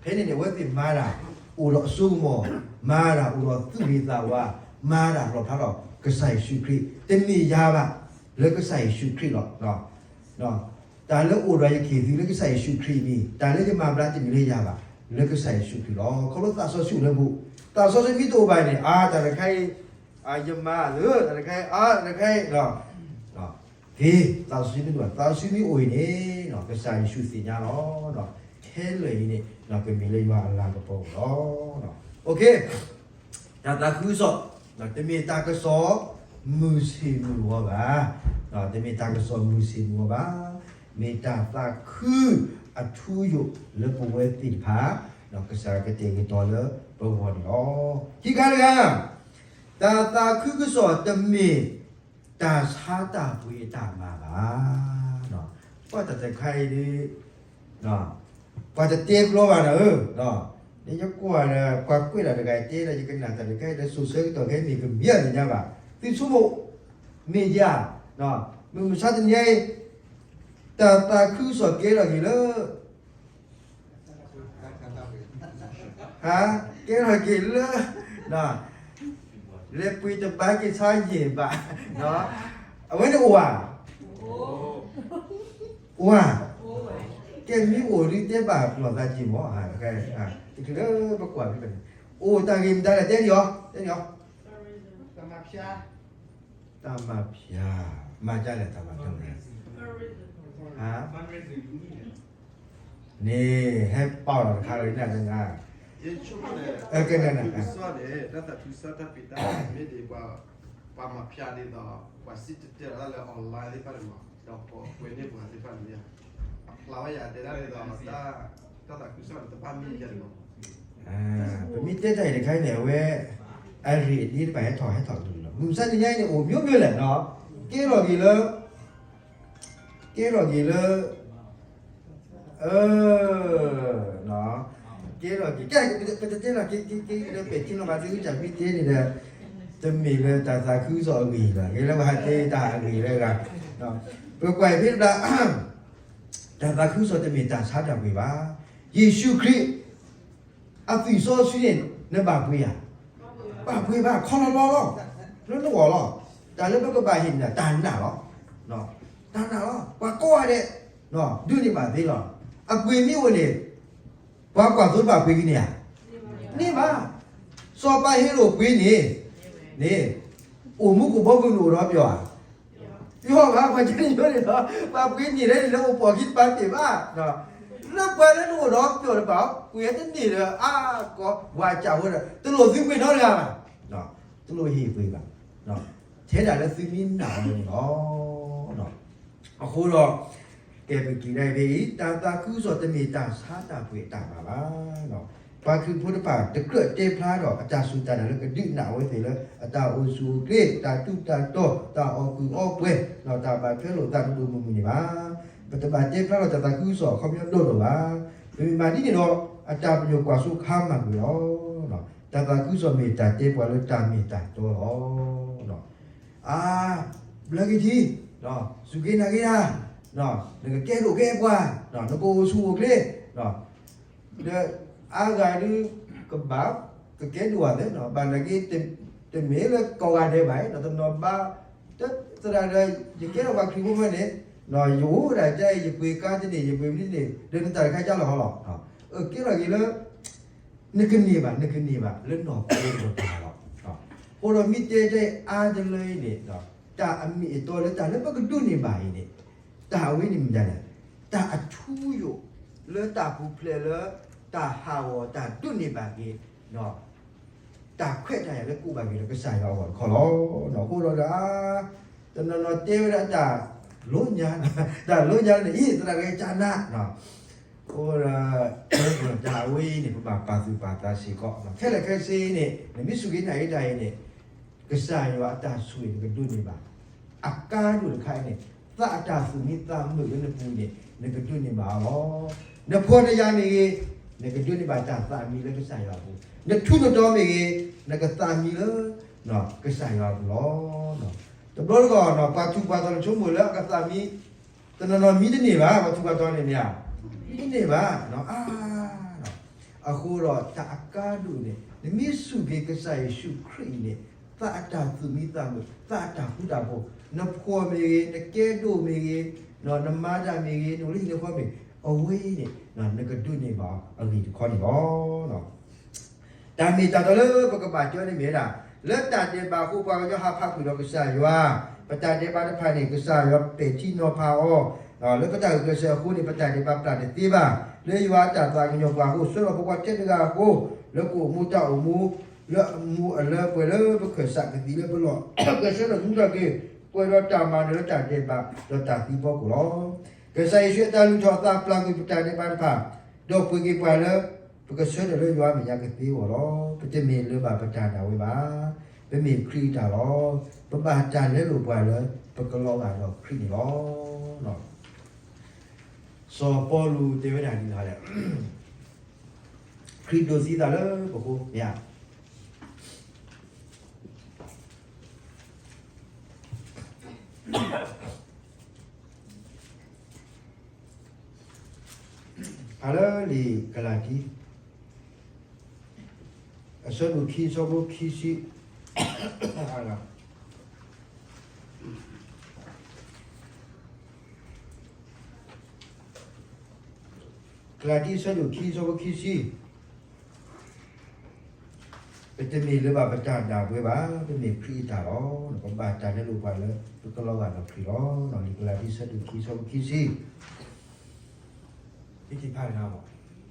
ဖဲန့ၣ်န့ၣ် အဝဲသ့ၣ်မၤတၢ်အိၣ်ဒီးအစိကမီၤ, မၤတၢ်အိၣ်ဒီးသူၣ်ဂ့ၤသးဝါ, မၤတၢ်လီၣ်ဖျါထီၣ်ကစၢ်ယ့ၣ်ၡူးခရံာ်, တမ့ၢ်ယၤဘၣ်, လၢကစၢ်ယ့ၣ်ၡူးခရံာ်လီၤ. တၢ်လၢအိၣ်ဒီးယကဟ့ၣ်သုလၢကစၢ်ယ့ၣ်ၡူးခရံာ်အမံၤ, တၢ်လၢယမၤဘျါတမ့ၢ်လၢယၤဘၣ်, လၢကစၢ်ယ့ၣ်ၡူးခရံာ်လီၤ. ခီဖျိသးစီဆှံအိၣ်လၢပူၤ, သးစီဆှံမ့ၢ်တအိၣ်ဘၣ်န့ၣ် အါ တၢ်တခါအံၤ ယမၤလၢ တၢ်တခါအံၤ အါ တၢ်တခါအံၤ သးစီဆှံမ့ၢ်တအိၣ်ဘၣ်, သးစီဆှံမ့ၢ်အိၣ်အံၤန့ၣ် ကစၢ်ယ့ၣ်ၡူးသ့ၣ်ညါလီၤ. ခဲလၢာ်အံၤန့ၣ် ကမ့ၢ်လၢယွၤအလၤကပီၤလီၤ. တၢ်သးခုကစီၣ် တမ့ၢ်တၢ်ကစီၣ်မုာ်ဆ့ၣ်မုာ်ဂီၤဘၣ်, တမ့ၢ်တၢ်ကစီၣ်မုာ်ဆ့ၣ်မုာ်ဂီၤဘၣ်, မ့ၢ်တၢ်သးခုအထူအယိာ်လၢပဝဲသ့ၣ်တဖၣ်, ကစၢ်ကတဲာ်ကတီၤလၢပဂီၢ်န့ၣ်လီၤ. ခံခါတခါ, တၢ်သးခုကစီၣ်တမ့ၢ်တၢ်ဆါတၢ်ပှ့ၤအတၢ်မၤဘၣ်. ကွၢ်တၢ်တခါအံၤဒ် ပှၤတတဲကျီဘၣ်ဒီးဧၢ, ယကွၢ်ဒီး ပှၤကွဲးတၢ်တဂၤတဲဒီး ယကနၣ်တၢ်တခါအံၤဒီး စိၤဆၢကတီၢ်ခဲအံၤမ့ၢ်ကမ့ၢ်အသ့ၣ်ညါဘၣ်, သုဆိကမိၣ်မ့ၢ်ဧါ, မုၢ်မဆါတနံၤအံၤ တၢ်သးခုကစီၣ်ကဲထီၣ်က့ၤလၢ ဟါ, ကဲထီၣ်က့ၤလၢ လဲၤပှ့ၤတဘၣ်က့ၤဆါယဲၢ်ဘး, အဝဲန့ၣ်အိၣ်ဧါ, အိၣ်ဧါ, ကဲမ့ၢ်အိၣ်ဒ်တဲဘၣ်ပျီၢ်သးက့ၤမး, တချုးလၢပကွၢ်ဖဲန့ၣ်, အိၣ်တၢ်ဂ့ၢ်မတၤလဲၣ် တဲန့ၣ်အီၤ, တဲန့ၣ်အီၤ တၢ်မၤဖၠါ, မၤဒ်လဲၣ်တၢ်မၤဖၠါ, ဟါ, န့ၣ် ဟဲပာ်လီၤတခါလီၤ နၤတဂၤ, ကဲနၤနၤ, တၢ်သးခုကစီၣ်တၢ်ဖံးတၢ်မၤမ့ၢ်ဒ် ပှၤမၤဖၠါဒ်သိး ပှၤစံၣ်တဲၤတဲလီၤတၢ်လၢ online သ့ၣ်တဖၣ်န့ၣ်မး, ဒီးပှၤကွဲးန့ၢ်ပှၤသ့ၣ်တဖၣ်န့ၣ်မ့ၢ်ဧါ, အဖျါဝဲယၤတဲဒၣ်ဒ်သိး တၢ်သးခုကစီၣ်န့ၣ် တဘၣ်မ့ၢ်ယၤန့ၣ်မး, ပမ့ၢ်တဲတၢ်အံၤတခါအံၤန့ၣ် အဝဲ အရ့ၣ်အဒ့တဖၣ်ဟဲထီၣ်ဟဲထီၣ်ကလုာ်လီၤ. မုၢ်မဆါတနံၤညါအံၤန့ၣ် အိၣ်မျိုးမျိုးလဲၣ်နီၤ, ကဲထီၣ်က့ၤလၢ ကဲထီၣ်က့ၤလၢ အၢ ကဲထီၣ်က့ၤ ကဲ ပတတဲလီၤက့ၤ က့ၤ က့ၤ က့ၤ ဒီးပဲာ်ထံနီၤဖး သုကစၢ်မ့ၢ်တဲန့ၣ်ဒီး တမ့ၢ်လၢတၢ်သးခုကစီၣ်အဂ့ၢ်လီၤ. ဂ့ၤလၢပဟးတဲတၢ်အဂ့ၢ်လၢဂၤ, ပကွၢ်ဖဲတဘျီ တၢ်သးခုကစီၣ်တမ့ၢ်တၢ်ဆါတၢ်ပှ့ၤဘၣ်. ယ့ၣ်ၡူးခရံာ် အသွံၣ်စီဆှံန့ၣ် နဘၣ်ပှ့ၤဧါ, ဘၣ်ပှ့ၤဘၣ် ခီလီၤလီၤလီၤ, လၢနဂီၢ်လီၤ. တၢ်လၢပကဘၣ်ဟ့ၣ်န့ၣ် တၢ်နာ်လီၤ, တၢ်နာ်လီၤ. ပှၤကိးဂၤဒဲး ဒုးန့ၢ်ဘၣ်သ့လီၤ. အပှ့ၤမ့ၢ်အိၣ်န့ၣ် ပှၤကွၢ်သိတဖၣ်ပှ့ၤကန့ၢ်ဧါ, န့ၢ်ဘၣ်. စီၤပၤဟ့ရိၣ်ပှ့ၤန့ၣ် န့ၣ် အိၣ်မူကဘီမုၢ်န့ၣ်အိၣ်ဒီးပျီၤဧါ, ပျီၤဘၣ်. ပှၤကညီန့ၣ်ဒီး ပှၤပှ့ၤန့ၢ်လၢန့ၣ်လၢအိၣ်ပိာ်ခံတပၤတ့ၢ်ဘၣ်. လၢပှၤလၢနအိၣ်ဒီးပျီၤတပၤ ပှ့ၤတန့ၢ်ဒီးအါကီး ဝၤစၢ်ဖိဒီး တလိၣ်သုပှ့ၤနီတဂၤဘၣ်, တလိၣ်ဟ့ၣ်ပှ့ၤဘၣ်. ထဲဒၣ်လၢသုမ့ၢ်နာ်အီၤန့ၣ်လီၤ. အဃိဒီး ကဲပက့ၤဒၣ်ဖဲအံၤ တၢ်သးခုကစီၣ်တမ့ၢ်တၢ်ဆါတၢ်ပှ့ၤအတၢ်မၤဘၣ်. ပှၤခရံာ်ဖိတဖၣ် တကြၢးတဲဖျါထီၣ်အတၢ်စူၢ်တၢ်နာ်လၢကဒုးနၢ်အဝဲသ့ၣ်လၢ အတၢ်အိၣ်ဆူၣ်အိၣ်ချ့, တၢ်တူၢ်တၢ်တီၢ်, တၢ်အီၣ်ကုၢ်အီပှဲၤ, ဒီးတၢ်ဘၣ်ထွဲလိာ်သးဒိၣ်ဒိၣ်မုၢ်မုၢ်န့ၣ်ဘၣ်. ပတဘၣ်တဲဖျါထီၣ်တၢ်သးခုကစီၣ်အခီပညီဒိၣ်ဒိၣ်ဘၣ်. ပမ့ၢ်မၤဒ်န့ၣ်ဒီး အတၢ်ပညိၣ်ကွၢ်စိခါမၤကွံာ်လီၤ. တၢ်သးခုကစီၣ်မ့ၢ်တၢ်တဲပှၤလၢတၢ်မ့ၢ်တၢ်တီလီၤ. အါ, ဘျါက့ၤထံ စူၢ်က့ၤနာ်က့ၤတၢ်, နကကဲဒိၣ်ကဲပှၤ, နကအိၣ်ဆူၣ်အိၣ်ချ့, ဒီးအါဂၤဒုး ကဘၣ် ကကဲဒိၣ်အသး, ဘၣ်နာ်က့ တမ့ၢ်လၢကိးဂၤဒဲးဘၣ်, တနီၤဘၣ် သရၣ်ဒီး ယကဲထီၣ်ပှၤခရံာ်ဖိဖဲန့ၣ်, ယအိၣ်ဝဲဒၣ်ကါအံၤ ယပှ့ၤကါတန့ၢ် ယပှ့ၤမနုၤတန့ၢ် ဒီးနတၢ်တခါကၢ်လီၤဟီလီၤ. ကဲထီၣ်က့ၤလၢ နကန့ၢ်ဘၣ် နကန့ၢ်ဘၣ်လၢနီၢ်ခိတကပၤလီၤ. အဃိဒီးမ့ၢ်တဲတၢ်အါတလၢအံၤန့ၣ်, တၢ်အမ့ၢ်အတီလၢတၢ်လၢပကဒိးန့ၢ်ဘၣ်အံၤန့ၣ်, တၢ်အဝဲန့ၣ်မ့ၢ်ဒ်လဲၣ်, တၢ်အထူအယိာ် လၢတၢ်ပူၤဖျဲးလၢ တၢ်ဟးဂီၤတၢ်ဒိးန့ၢ်ဘၣ်က့ၤ တၢ်ခွဲးတၢ်ယာ်လၢကိးဘၣ်က့ၤဒီးကစၢ်ယွၤအဂီၢ်တခီလီၤ. အဃိဒီး တနီၤနီၤတဲဝဲဒၣ်တၢ်လိညါ, တၢ်လိညါန့ၣ်အံၤ သရၣ်ဂဲၤကၢ်နး, အဃိဒီး တၢ်အဝဲအံၤန့ၣ် ပဘၣ်ပာ်သူၣ်ပာ်သးစ့ၢ်ကီး, ခဲလၢာ်ခဲဆ့အံၤန့ၣ် နမ့ၢ်စူၢ်က့ၤနာ်က့ၤတၢ်အံၤန့ၣ် ကစၢ်ယွၤအတၢ်ဆိၣ်ဂ့ၤန့ၣ် နကဒိးန့ၢ်ဘၣ်. အကါဒိၣ်တခါအံၤန့ၣ် သးအတၢ်သူၣ်မံသးမုာ်လၢနပူၤန့ၣ် နကဒိးန့ၢ်ဘၣ်အီၤလီၤ. နဖှီၣ်နယာ်မ့ၢ်ဂ့ၤ, နကဒိးန့ၢ်ဘၣ်တၢ်သးမံလၢကစၢ်ယွၤအပူၤ, နထူးနတီၤမ့ၢ်ဂ့ၤ, နကသးမံလၢ ကစၢ်ယွၤအပူၤလီၤ. တဘျီတခီၣ် ပှၤထူးပှၤတီၤန့ၣ်ဆိကမိၣ်လၢအကသးမံ တနီၤနီၤမံတန့ၢ်ဘၣ်, ပှၤထူးပှၤတီၤန့ၣ်မ့ၢ်ဧါ, မံတန့ၢ်ဘၣ်, အါ အဃိဒီးတၢ်အကါဒိၣ်န့ၣ် နမ့ၢ်စူၢ်က့ၤကစၢ်ယ့ၣ်ၡူးခရံာ်အံၤန့ၣ် သးအတၢ်သူၣ်မံသးမုာ်, သးအတၢ်ဃူတၢ်ဖိး, နဖှီၣ်မ့ၢ်ဂ့ၤ, နကဲဒိၣ်မ့ၢ်ဂ့ၤ, နမၤတၢ်မ့ၢ်ဂ့ၤ, နအိၣ်လၢဟံၣ်လၢဃီမ့ၢ်ဂ့ၤ, အဝဲအံၤန့ၣ် နကဒိးန့ၢ်ဘၣ်အီၤအဂ့ၢ်တခီန့ၣ်လီၤ. တၢ်မ့ၢ်တၢ်တီလၢပကဘၣ်တဲန့ၣ်မ့ၢ်ဝဲဒၣ် လၢတၢ်ဒဲးဘးအဃိ ပှၤကညီဟးဖးကွံာ်ဒီးကစၢ်ယွၤ, ပတၢ်ဒဲးဘးတဖၣ်န့ၣ် ကစၢ်ယွၤပဲာ်ထံနီၤဖးအီၤ, လၢပတၢ်ဂုာ်ကျဲးစၢးအဃိန့ၣ် ပတၢ်ဒဲးဘးပျၢ်တသ့ဘၣ်. လၢယွၤအတၢ်သးကညီၤပှၤအဃိ ဆှၢလီၤပှၤထဲတဂၤအဃိ လၢကအိၣ်မူတၢ်အိၣ်မူ လၢအမူအလၢပှဲၤလၢပခၢၣ်စးကသံၣ်လၢပလီၢ်, ကဆှၢလီၤသမူထီၣ်က့ၤ ပှဲၤဒီးတၢ်မၤနၢၤလၢတၢ်ဒဲးဘး ဒီးတၢ်သံဖီခိၣ်လီၤ. ကစၢ်ယ့ၣ်ၡူးအတၢ်လုၢ်ထီၣ်အသးပျၢ်ကွံာ်ပတၢ်ဒဲးဘးတဖၣ်, ဒီးပှ့ၤက့ၤပှၤလၢ ပကဆၢထၢၣ်လၢယွၤအမဲာ်ညါကသ့အဂီၢ်လီၤ. ပတမ့ၢ်လၢဘၣ်ပတၢ်ဒၣ်ဝဲဘၣ်. ပမ့ၢ်ခရံာ်အတၢ်လီၤ. ပဘၣ်တၢ်လဲလိာ်ပှၤလၢ ပကလီၤဂာ်ဒီးခရံာ်န့ၣ်လီၤ. စီၤပီလူးတဲဝဲဒၣ်ဒ်လဲၣ်, ခရံာ်ဒိးသံသးလၢပဃိ, မ့ၢ်ဧါ. ဖးလၢလံာ်ကလၤတံ အဆၢဒိၣ်ခံ ဆၢဖိခံဆံ, ကလၤတံ အဆၢဒိၣ်ခံ ဆၢဖိခံဆံ, ပတမ့ၢ်လၢၤဘၣ်ပတၢ်ဒၣ်ဝဲဘၣ်, ပမ့ၢ်ခရံာ်အတၢ်လီၤ. ပဘၣ်တၢ်လဲလိာ်ပှၤလၢ ပကလီၤဂာ်ဒီးခရံာ်လီၤ. လံာ်ကလၤတံ အဆၢဒိၣ်ခံ ဆၢဖိခံဆံ, ဖးတဂ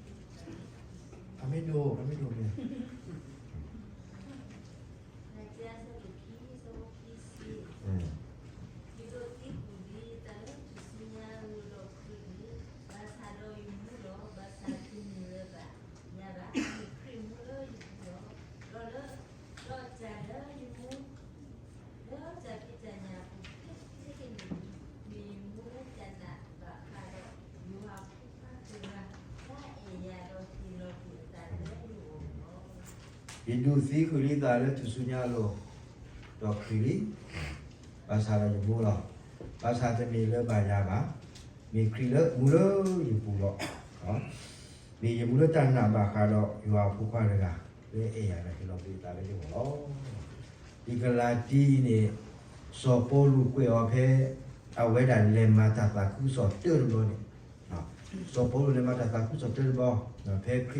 ၤ, ဖးမ့ၢ်ဒိၣ်, ဖးမ့ၢ်ဒိၣ်မ့ၢ် ယဒိးသံကွံာ်လံယသးလၢထူၣ်စုညါအလိၤဒီးခရံာ်န့ၣ်, ဘၣ်ဆၣ်ဒီးယမူဒီး ဘၣ်ဆၣ်တမ့ၢ်လၢၤဘၣ်ယၤဘၣ်, မ့ၢ်ခရံာ်မူလၢယပူၤလီၤ. ဒီးလၢ ဒီးတၢ်လၢယမူ လၢတၢ်ဖံးတၢ်ညၣ်အပူၤခဲလၢာ်ခဲဆ့န့ၣ်, မ့ၢ်ယမူလၢတၢ်နာ်ဘၣ်ဃးဒီး ယွၤအဖိခွါတဂၤ တၢ်အဲၣ်ယၤဒီးဟ့ၣ်လီၤကွံာ်အသးလၢယဂီၢ်လီၤ. ယဒိးသံကွံာ်လံယသးလၢထူၣ်စုညါအလိၤ ဒီးခရံာ်လံ, ဘၣ်ဆၣ်ဒီးယမူလီၤ. ဘၣ်ဆၣ်တမ့ၢ်လၢၤဘၣ်ယၤဘၣ်, မ့ၢ်ခရံာ်လၢမူလၢယပူၤလီၤ. မ့ၢ်ယမူလၢတၢ်နာ်ဘၣ်ဃးဒီးယွၤအဖိခွါတဂၤ လၢအဲၣ်ယၤဒီးဟ့ၣ်လီၤကွံာ်အသးလၢယဂီၢ်လီၤ. လံာ်ကလၤတံန့ၣ် စီၤပီလူးကွဲးအီၤဖဲ အဝဲဒၣ်လဲၤမၤတၢ်သးခုကစီၣ်တၢတဘျီန့ၣ်, စီၤပီလူးလဲၤမၤတၢ်သးခုကစီၣ်တၢတဘျီ, ဖဲခရံာ်အံၤ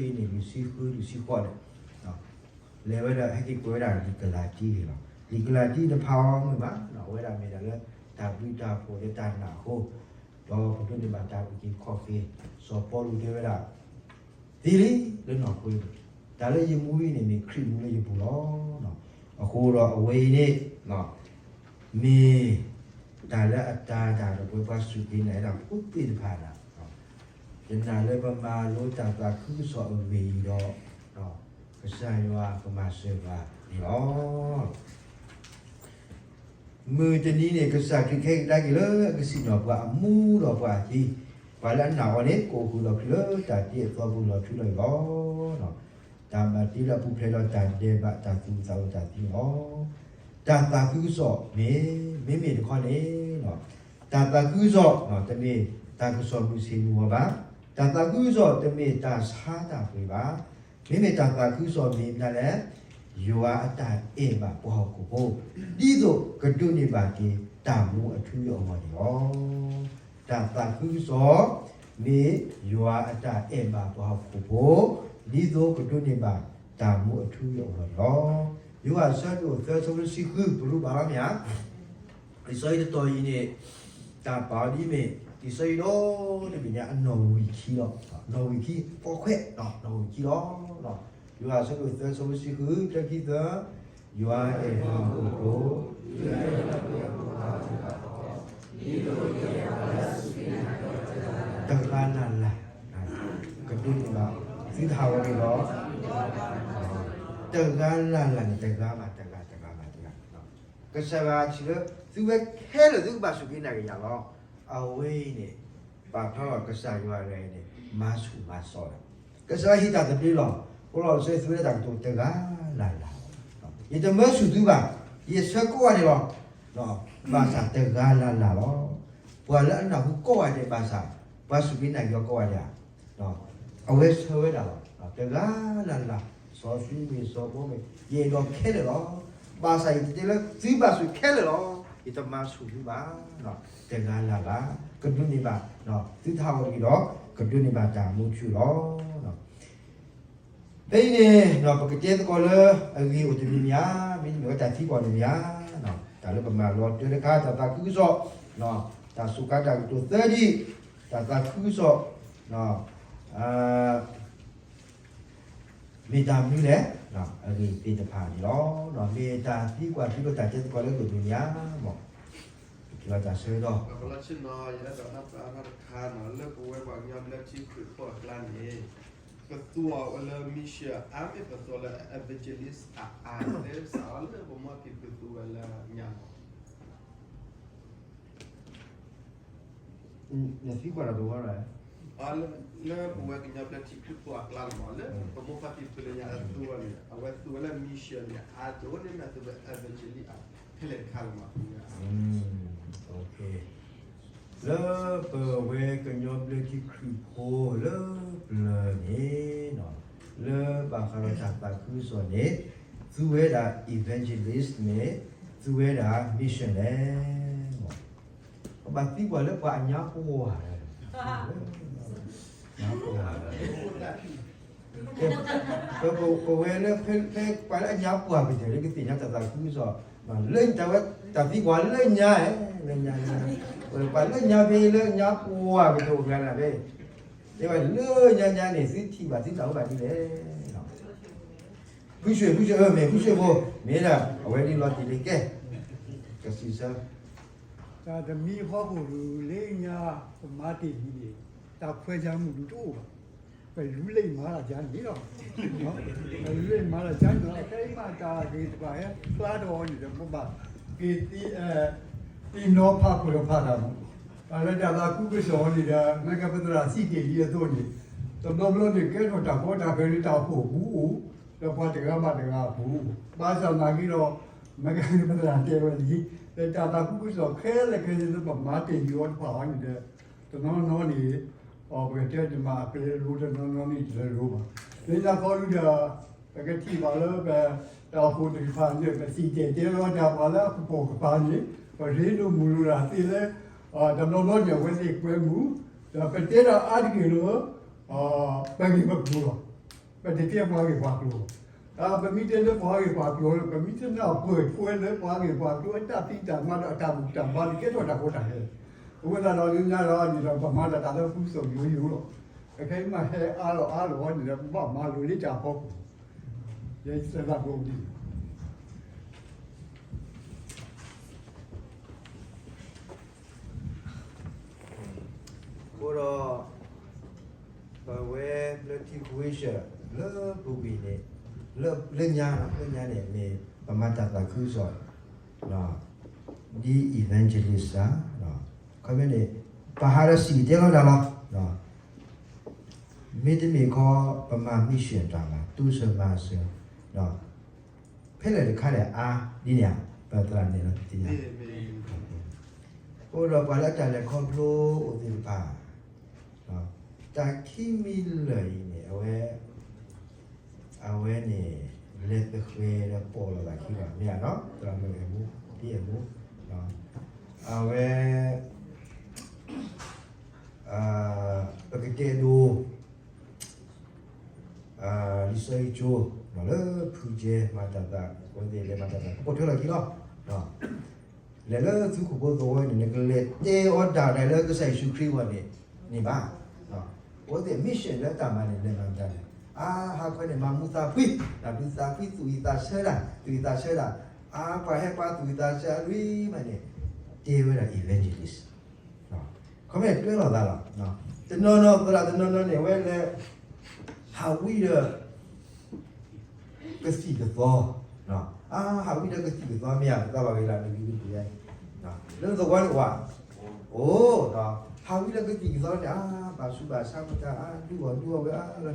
န့ၣ် လွံၢ်ဆံဃု လွံၢ်ဆံဃိးန့ၣ်, လဲၤဝဲဒၣ်ဟဲက့ၤကွဲးဝဲဒၣ်လံာ်ကလၤတံန့ၣ်လီၤ. လံာ်ကလၤတံတဖးအီၤမုာ်ဘၣ်, အဝဲဒၣ်မ့ၢ်ဒၣ်လၢ တၢ်ဘျုးတၢ်ဖှိၣ်လၢတၢ်နာ်အဃိ, ဒီးပဒိးန့ၢ်ဘၣ်တၢ်အုၣ်က့ၤခီၣ်က့ၤ, စီၤပီလူးတဲဝဲဒၣ် သ့လံလၢနီၢ်ခိအံၤ, တၢ်လၢယမူအံၤန့ၣ် မ့ၢ်ခရံာ်မူလၢယပူၤလီၤ. အဃိဒီးအဝဲအံၤန့ၣ် မ့ၢ်တၢ်လၢအတၢ်ဒၣ်တပှဲၤပှၤစူၢ်က့ၤနာ်က့ၤတၢ်ဖိသ့ၣ်တဖၣ်န့ၣ်, ယနာ်လၢပမၤလိတၢ်သးခုကစီၣ်အဂ့ၢ်အံၤဒီး ကစၢ်ယွၤကမၤစၢၤပှၤန့ၣ်လီၤ. မုၢ်တနံၤန့ၣ် ကစၢ်ခရံာ်ကဟဲကဒါက့ၤလၢအကစံၣ်နီၤပှၤအမူဒီးပှၤအသံ, ပှၤလၢအနာ်အီၤန့ၣ် ကအိၣ်ဃုာ်ဒီးခရံာ်လၢတၢ်တ့အသီပူၤလီၤထွံလီၤအံၤလီၤ. တၢ်ဘၣ်တ့လၢအပူၤဖျဲးဒီးတၢ်ဒဲးဘးတၢ်သူၣ်အုးသးအုးတၢ်သံန့ၣ်လီၤ. တၢ်သးခုကစီၣ်န့ၣ် မ့မ့ၢ်တခီန့ၣ်လီၤ. တၢ်သးခုကစီၣ်တမ့ၢ်တၢ်ကစီၣ်မုၢ်ဆ့ၣ်မုၢ်ဂီၤဘၣ်. တၢ်သးခုကစီၣ်တမ့ၢ်တၢ်ဆါတၢ်ပှ့ၤဘၣ်. မ့မ့ၢ်တၢ်သးခုကစီၣ်မ့ၢ်မနုၤလဲၣ်, ယွၤအတၢ်အဲၣ်ဘၣ်ပှၤဟီၣ်ခိၣ်ဖိ, ဒ်သိးကဒိးန့ၢ်ဘၣ်က့ၤတၢ်မူအထူအယိာ်အဂီၢ်န့ၣ်လီၤ. တၢ်သးခုကစီၣ် မ့ၢ်ယွၤအတၢ်အဲၣ်ဘၣ်ပှၤဟီၣ်ခိၣ်ဖိ, ဒ်သိးကဒိးန့ၢ်ဘၣ်တၢ်မူအထူအယိာ်အဂီၢ်န့ၣ်လီၤ. ယိၤဟၣ်အဆၢဒိၣ်သၢ အဆၢဖိတဆံဃု ပရူးဘၣ်လီၤမ့ၢ်ဧါ. လံာ်စီဆှံတတီၤအံၤန့ၣ် တၢ်ပာ်အီၤဒ်အမ့ၢ် လံာ်စီဆှံဒီတဘ့ၣ်ညါအနီၣ်ဝံာ်ခံလီၤ. နီၣ်ဝံာ်ခံ, ဖီခွဲး, နီၣ်ဝံာ်ခံလီၤ. ယိၤဟၣ်အဆၢဒိၣ်သၢ အဆၢဖိတဆံဃု, တၢခံသၢ, ယွၤအဲၣ်ပှၤဟီၣ်ခိၣ်ဖိ တဂၤလၢ်လၢ်, ကဒိးန့ၢ်ဘၣ်သုတၢ်ဟးဂီၤန့ၣ်လီၤ. တဂၤလၢ်လၢ်န့ၣ် တဂၤဘၣ်တဂၤ, တဂၤဘၣ်တဂၤ, ကစၢ်ယွၤထံၣ်လၢ သုဝဲခဲလၢာ်သုကဘၣ်စူၢ်က့ၤနာ်က့ၤယၤလီၤ. အဝဲအံၤန့ၣ် ပာ်ဖျါလီၤကစၢ်ယွၤတဂၤအံၤန့ၣ် မၤဆူၣ်မၤစိးဒီး ကစၢ်ယွၤဟ့ၣ်တၢ်သဘျ့လီၤ. အဃိလီၤ လံာ်စီဆှံသုဝဲဒၣ်တၢ်ကတိၤတဂၤလၢ်လၢ်လီၤ. ယတမၢဆူၣ်သုဘၣ်, ယဆၢကိးဂၤဒဲးလီၤ. ဘၣ်ဆၣ်တဂၤလၢ်လၢ်လီၤ. ပှၤလၢအနၢ်ဟူကိးဂၤဒဲးဘၣ်ဆၣ်, ပှၤစူၢ်က့ၤနာ်က့ၤအီၤကိးဂၤဒဲးဧါ. အဝဲဆၢဝဲဒၣ်လီၤ. တဂၤလၢ်လၢ်, စီၤစုမ့ၢ်စီၤဘီမ့ၢ်, ယအဲၣ်ဒိးခဲလၢာ်လီၤ. ဘၣ်ဆၣ်ယတဲလၢသုဘၣ်ဆူၣ်ခဲလၢာ်လီၤ. ယတမၤဆူၣ်သုဘၣ်. တဂၤလၢ်လၢ်, ကဒိးန့ၢ်ဘၣ်သုတၢ်ဟးဂီၤတက့ၢ်ဒီး ကဒိးန့ၢ်ဘၣ်တၢ်မူထူလီၤ. ဖဲအံၤန့ၣ် ပကတဲသကိးလၢအဂ့ၢ်အိၣ်တမံၤမံၤဧါ, မ့တမ့ၢ်ဝဲတၢ်သံကွၢ်တမံၤဧါ, တၢ်လၢပမၤလီၤတၢတခါ တၢ်သးခုကစီၣ်, တၢ်စူးကါတၢ်ကတိၤသၢဒံး, တၢ်သးခုကစီၣ် မ့ၢ်တၢ်မနုၤလဲၣ်, အဂ့ၢ်သ့ၣ်တဖၣ်န့ၣ်လီၤ. မ့ၢ်တၢ်သံကွၢ်သံကွၢ်တၢ်တဲသကိးလၢအဂ့ၢ်တမံၤဧါ, ပက့ၤလီၤတၢ်ဆၢကတီၢ် ယအဲၣ်ဒိးနၢ်ပၢၢ်အါထီၣ်တခါနီၤ လၢပဝဲပှၤကညီဘျၢထံခရံာ်ဖိအကျါန့ၣ် ပသူအီၤဝဲလၢ mission အါမ့ၢ်ပသူအီၤလၢ evangelist အါ, လၢစးအီၤလၢပမိၢ်ဖံဖုသူဝဲလၢညါမး နသံကွၢ်တၢ်တဝီရၣ်, လၢပဝဲကညီဘျၢထံခရံာ်ဖိအကျါလီၤမး လၢပမိၢ်ဖံဖုလၢညါအသူဝဲန့ၣ် အဝဲသူဝဲလၢ mission န့ၣ် အါဒိၣ်န့ၢ်မ့ၢ်သူဝဲ evangelist အါ ဖဲလဲၣ်တခါလီၤမး လၢပဝဲကညီဘျၢထံခရံာ်ဖိလၢပျၢၤန့ၣ် လၢဘၣ်ဃးဒီးတၢ်သးခုကစီၣ်န့ၣ် သူဝဲဒၣ် evangelist န့ၣ် သူဝဲဒၣ် mission လဲၣ်. ပဘၣ်သံကွၢ်လၢပှၤအညါပှၢ် ပဝဲလၢဖဲပှၤလၢအညါပှၢ်ကတၢၢ်လၢကသ့ၣ်ညါတၢ်သးခုကစီၣ်, လၢတၢ်ဝဲတၢ်သံကွၢ်လၢညါ, လၢညါ, ပှၤလၢညါဖဲလၢညါပှၢ်ကတၢၢ်အိၣ်မးနၤဖဲ, တဲဝဲလၢညါညါန့ၣ် သုထံၣ်ဘၣ်သုတၢ်အိၣ်ဘၣ်ဒ်လဲၣ်. ဖုၣ်ဆူၣ် ဖုၣ်ဆူၣ် အၢ မ့ၢ်ဖုၣ်ဆူၣ်ဖိ မ့ၢ်ဒၣ် အဝဲဒ်လီၤတံၢ်လံကဲ, ကစံးဆၢ တၢ်တမံၤဟီၣ်ခိၣ်လၢညါ ပမၤတ့ၢ်ဒ်န့ၣ် တၢ်ခွဲးတၢ်ယာ်မုၢ်ဒုတအိၣ်ဘၣ်. ပလူလၢမၤတၢ်ကန့ၣ်လီၤ. ပလူလၢမၤတၢ်ကန့ၣ်လီၤ. ခဲအံၤမးတၢ်ဂ့ၢ်တဖၣ်ဟဲဖျါထီၣ်အီၤန့ၣ်ဒီး ပဘၣ်က့ၤသ့ သ့ၣ်နီၣ်ဖးခိၣ်ဒီးဖးတၢ်မး, တၢ်လၢတၢ်သးခုကစီၣ်န့ၣ်ဒီး မ့ၢ်ကပသရၣ်စံးတ့ၢ်လံအသိးန့ၣ်, တဘျီဘျီန့ၣ် ကဲထီၣ်တၢ်ကီတၢ်ခဲလၢတၢ်အိၣ်ဖှိၣ်အပူၤအိၣ်, ဒီးပှၤတဂၤဘၣ်တဂၤအပူၤ, ဘၣ်ဆၣ်သနာ်က့ဒီး မ့ၢ်ကပသရၣ်တဲဝဲလံ, လၢတၢ်သးခုကစီၣ်ခဲလၢာ်ခဲဆ့လၢပမၤတ့ၢ်လံအီၤတဖၣ်အံၤန့ၣ်ဒီး တနီၤနီၤန့ၣ် ပကတဲတမးအကျဲလိၤ တနီၤနီၤန့ၣ်ကျဲလိၤဘၣ်. လၢညါခီဒုဒီး ပကထံၣ်ဘၣ်လၢပ တၢ်အိၣ်ဖှိၣ်သ့ၣ်တဖၣ်န့ၣ် ပစံၣ်တဲၤတဲလီၤတၢ်ပှၤလၢအကပိာ်ကပၤန့ၣ် ပရ့ဒိၣ်မုၢ်လိၤတၢ်သ့လၢ တဘျီဘျီန့ၣ် အဝဲသ့ၣ်ကွဲမုာ်, ဒီးပတဲတၢ်အါတက့ၢ်လၢ ပဂ့ၢ်ပကျိၤလီၤ. ပတတဲပှၤဂ့ၢ်ပှၤကျိၤလီၤ. ပမ့ၢ်တဲလၢပှၤဂ့ၢ်ပှၤကျိၤလၢ ပမ့ၢ်တနၢ်ပၢၢ်ထွဲလၢပှၤဂ့ၢ်ပှၤကျိၤအတၢ်ဖံးတၢ်မၤဒီးအတၢ်ဘူၣ်တၢ်ဘါန့ၣ် ကဲထီၣ်တၢ်ကီတၢ်ခဲ, အဃိသတးဒီးလၢညါဒီးန့ၣ်ဒီး ပမၤတၢ်တၢ်လၢဖုစိၤယိယိလီၤ. ပခဲအံၤမးဟဲအါလီၤအါလီၤန့ၣ်ဒီး ပဘၣ်မၤလိာ်လံတၢ်အဖီခိၣ်, ယဲယသးဘိန့ၣ် အဃိဒီး ပဝဲဘျၢထံခဝ့ၡၢၣ် လၢပူၤကွံာ်န့ၣ် လၢညါ လၢညါန့ၣ် မ့ၢ်ပမၤတၢ်သးခုကစီၣ် ဒ် evangelist စ့ၢ် ခီမ့ၢ်န့ၣ် ပဟးဒီးစံၣ်တဲၤတဲလီၤတၢ်လီၤ. မ့တမ့ၢ်ခီ ပမၤ mission တၢ်မၤ တိစၢၤမၤစၢၤ ဖဲလဲၣ်တခါလဲၣ်အါဒ်န့ၣ်ဧါ, ပသရၣ်နဲၣ်လီၤသ့ၣ်ညါ အိၣ်ဒီးပှၤလၢအတၢ်လဲၤခီဖျိအိၣ်သ့ၣ်တဖၣ်, တၢ်ခံမံၤလၢာ်အံၤန့ၣ် အဝဲ, အဝဲန့ၣ် လဲၤသဃဲၤဒီးပိာ်လိာ်သးခံဘၣ် မ့ၢ်ဧါနီၤ, သရၣ်မုၣ်အဲၣ်မူ, ဒ်အဲၣ်မူ, အဝဲ ပကတဲဒိ လံာ်စီဆှံကၠိ လၢဖုကဲမၤတၢ်သး အဝဲသ့ၣ်လဲၤမၤတၢ်သး ပိာ်ထွဲလီၤခံလီၤ. လဲၤလၢသုးခိၣ်ဖိသဝီန့ၣ် နကလဲၤတဲအီၤတၢ်ဒၣ်လၢကစၢ်ယ့ၣ်ၡူးခရံာ်အဂီၢ်န့ၣ် န့ၣ်ဘၣ်. အဝဲသ့ၣ် mission လၢတၢ်မၤန့ၣ် လဲၤမၤမတၤလဲၣ်. အါ ဟါခွဲန့ၣ် မၤမူသးဖှံ, တၢ်ဘျုးသးဖှံ သူၣ်ဝံၣ်သးဆၢတၢ်, သူၣ်ဝံၣ်သးဆၢတၢ်, အါ ပှၤဟဲပှၤသူၣ်ဝံၣ်သးဆၢအလွံၢ်မးန့ၣ် တဲဝဲဒၣ် evangelist ခီမ့ၢ်တွဲလီၤသးလီၤ. တနီၤနီၤ သရၣ်တနီၤနီၤန့ၣ် အဝဲလဲၤ ဟးဝံဒီး ကသံၣ်ကသီ, အါ ဟးဝံဒီးကသံၣ်ကသီမ့ၢ်ဧါ ပသးဘၣ်ဝဲလၢနဂံၢ်နပူၤယါ, လၢနသဝီန့ၣ်ဝဲ, အိၣ်, ဟးဝံဒီးကသံၣ်ကသီန့ၣ် အါ ဘၣ်ဆူးဘၣ်ဆါမတၤ အါ ဒုးအီၣ်ဒုးအီဝဲအါလၢန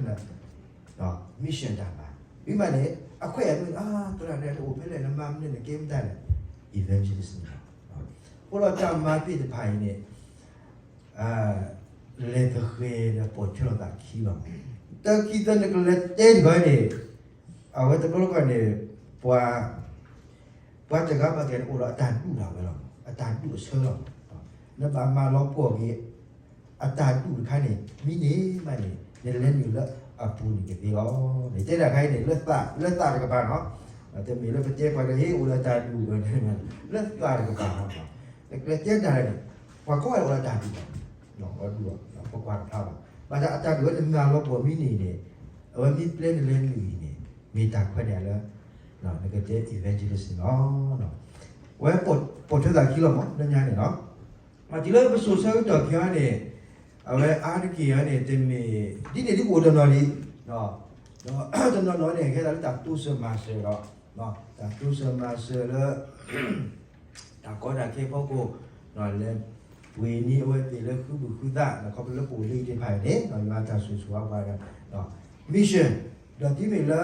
mission တၢ်မၤ, မ့ၢ်မးန့ၣ် အခွဲးအယာ်မ့ၢ် အါ သရၣ်န့ၣ် နအိၣ်ဖဲလဲၣ် နမၤမနုၤ နကဲမတၤလဲၣ်, evangelist န့ၣ်လီၤ. အဃိဒီးတၢ်မၤသ့ၣ်တဖၣ်အံၤန့ၣ် လဲၤသဃဲၤဒီးပိာ်ထွဲလိာ်သးခံလီၤ. တၢ်ခံသၢနကလဲၤတဲတဂီၤန့ၣ် အဝဲတဘျီတခီၣ်န့ၣ် ပှၤ ပှၤတဂၤဘၣ်တဂၤန့ၣ် အိၣ်ဒီးအတၢ်ဒူၣ်ဒၣ်ဝဲလီၤ. အတၢ်ဒူၣ်အဆၢလီၤ. နဘၣ်မၤလီၤပှီၢ်က့ၤ အတၢ်ဒူၣ်တခါန့ၣ် မ့ၢ်န့ၣ်မးန့ၣ် နလဲၤနုာ်လၢအပူၤန့ၣ်ကသ့လီၤ. နတဲဒၣ်ခါအံၤန့ၣ် လၢသး လၢသးတကပၤနီၤ, တမ့ၢ်လၢပတဲပှၤတဟ့ၣ်အိၣ်လၢတၢ်ဒူၣ်ဒီး လၢသးတကပၤနီၤ, နကတဲတၢ်န့ၣ် ပှၤကိးဂၤအိၣ်လၢတၢ်ဒူၣ်ဘၣ်, အဒူၣ် ပကွၢ်တဖျါဘၣ်. ဘၣ်ဆၣ်အတၢ်ဒူၣ်ဝဲနမၤလီၤပှီၢ်မ့ၢ်န့ၣ်န့ၣ် အဝဲမ့ၢ်ပျဲနလဲၤနုာ်အံၤန့ၣ် မ့ၢ်တၢ်ခွဲးတၢ်ယာ်လၢ နကတဲ evangelist န့ၣ်လီၤ. ဝဲပိာ်ထွဲသးခံလီၤမးလၢညါန့ၣ်လီၤ. မ့ၢ်တုၤလၢပစိၤဆၢကတီၢ်ခဲအံၤန့ၣ် အဝဲအါတက့ၢ်အံၤန့ၣ် တမ့ၢ် ဒ်န့ၣ်ဒ်ပအိၣ်တနီၤဒံး, ဒီးတနီၤနီၤန့ၣ် ဟဲသးလၢတၢ်တိစၢၤမၤစၢၤဒီး တၢ်တိစၢၤမၤစၢၤလၢ တၢ်ကီတၢ်ခဲဖီခိၣ်, လဲၤပှ့ၤန့ၢ်အဝဲသ့ၣ်လၢဃုဘုၣ်ဃုသး ခီဖျိလၢပအိၣ်လၢအံၤသ့ၣ်တဖၣ်အံၤန့ၣ် ယွၤတၢ်ဆိၣ်ဂ့ၤဆိၣ်ဝါပှၤဒီး mission, ဒီးတုၤမ့ၢ်လၢ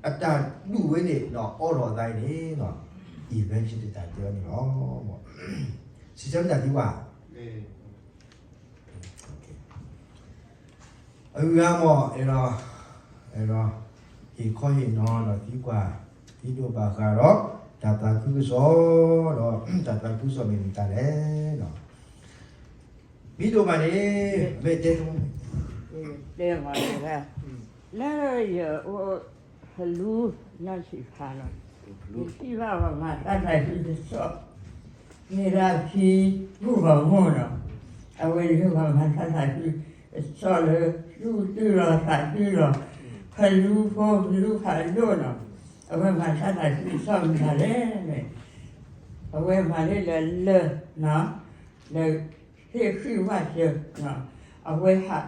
အတၢ်ဒူၣ်ဝဲန့ၣ် အိးထီၣ်သးအံၤန့ၣ် evangelist တၢ်တဲအီၤန့ၣ်လီၤ. စံးဆၢမ့ၢ်တၢ်သံကွၢ် အဂ့ၢ်အဂၤမ့ၢ် အဲၣ်ဒိး အဲၣ်ဒိး ဟ့ၣ်ခီဟ့ၣ်နီၤဒီးသံကွၢ် သံဒိးဘၣ်ဃးဒီး တၢ်သးခုကစီၣ် ဒီးတၢ်သးခုကစီၣ်မ့ၢ်မတၤလဲၣ်. မ့ၢ်ဒိးဘၣ်န့ၣ် မ့ၢ်တဲ တဲမၤတဂၤ လၢယအိၣ်ဖလူလၢဆံးဖးလီၤ. ယထံၣ်ဘၣ်ပှၤမၤတၢ်သးခုကစီၣ် မ့ၢ်ဒၣ်ဖံဘူၣ်ဂီၤမိၢ်လီၤ. အဝဲန့ၣ်ပှၤမၤတၢ်သးခုကစီၣ်လၢ သူၣ်တုၤလီၤသးတုၤလီၤ ဖလူဖိဖလူဖးဒိၣ်လီၤ. အဝဲမၤတၢ်သးခုကစီၣ်မတၤလဲၣ်. အဝဲမၤန့ၣ်လၢလၢ လၢ ဟ့ၣ်ဃံၣ်ဝၣ်စၢၤ အဝဲဟး ဒ်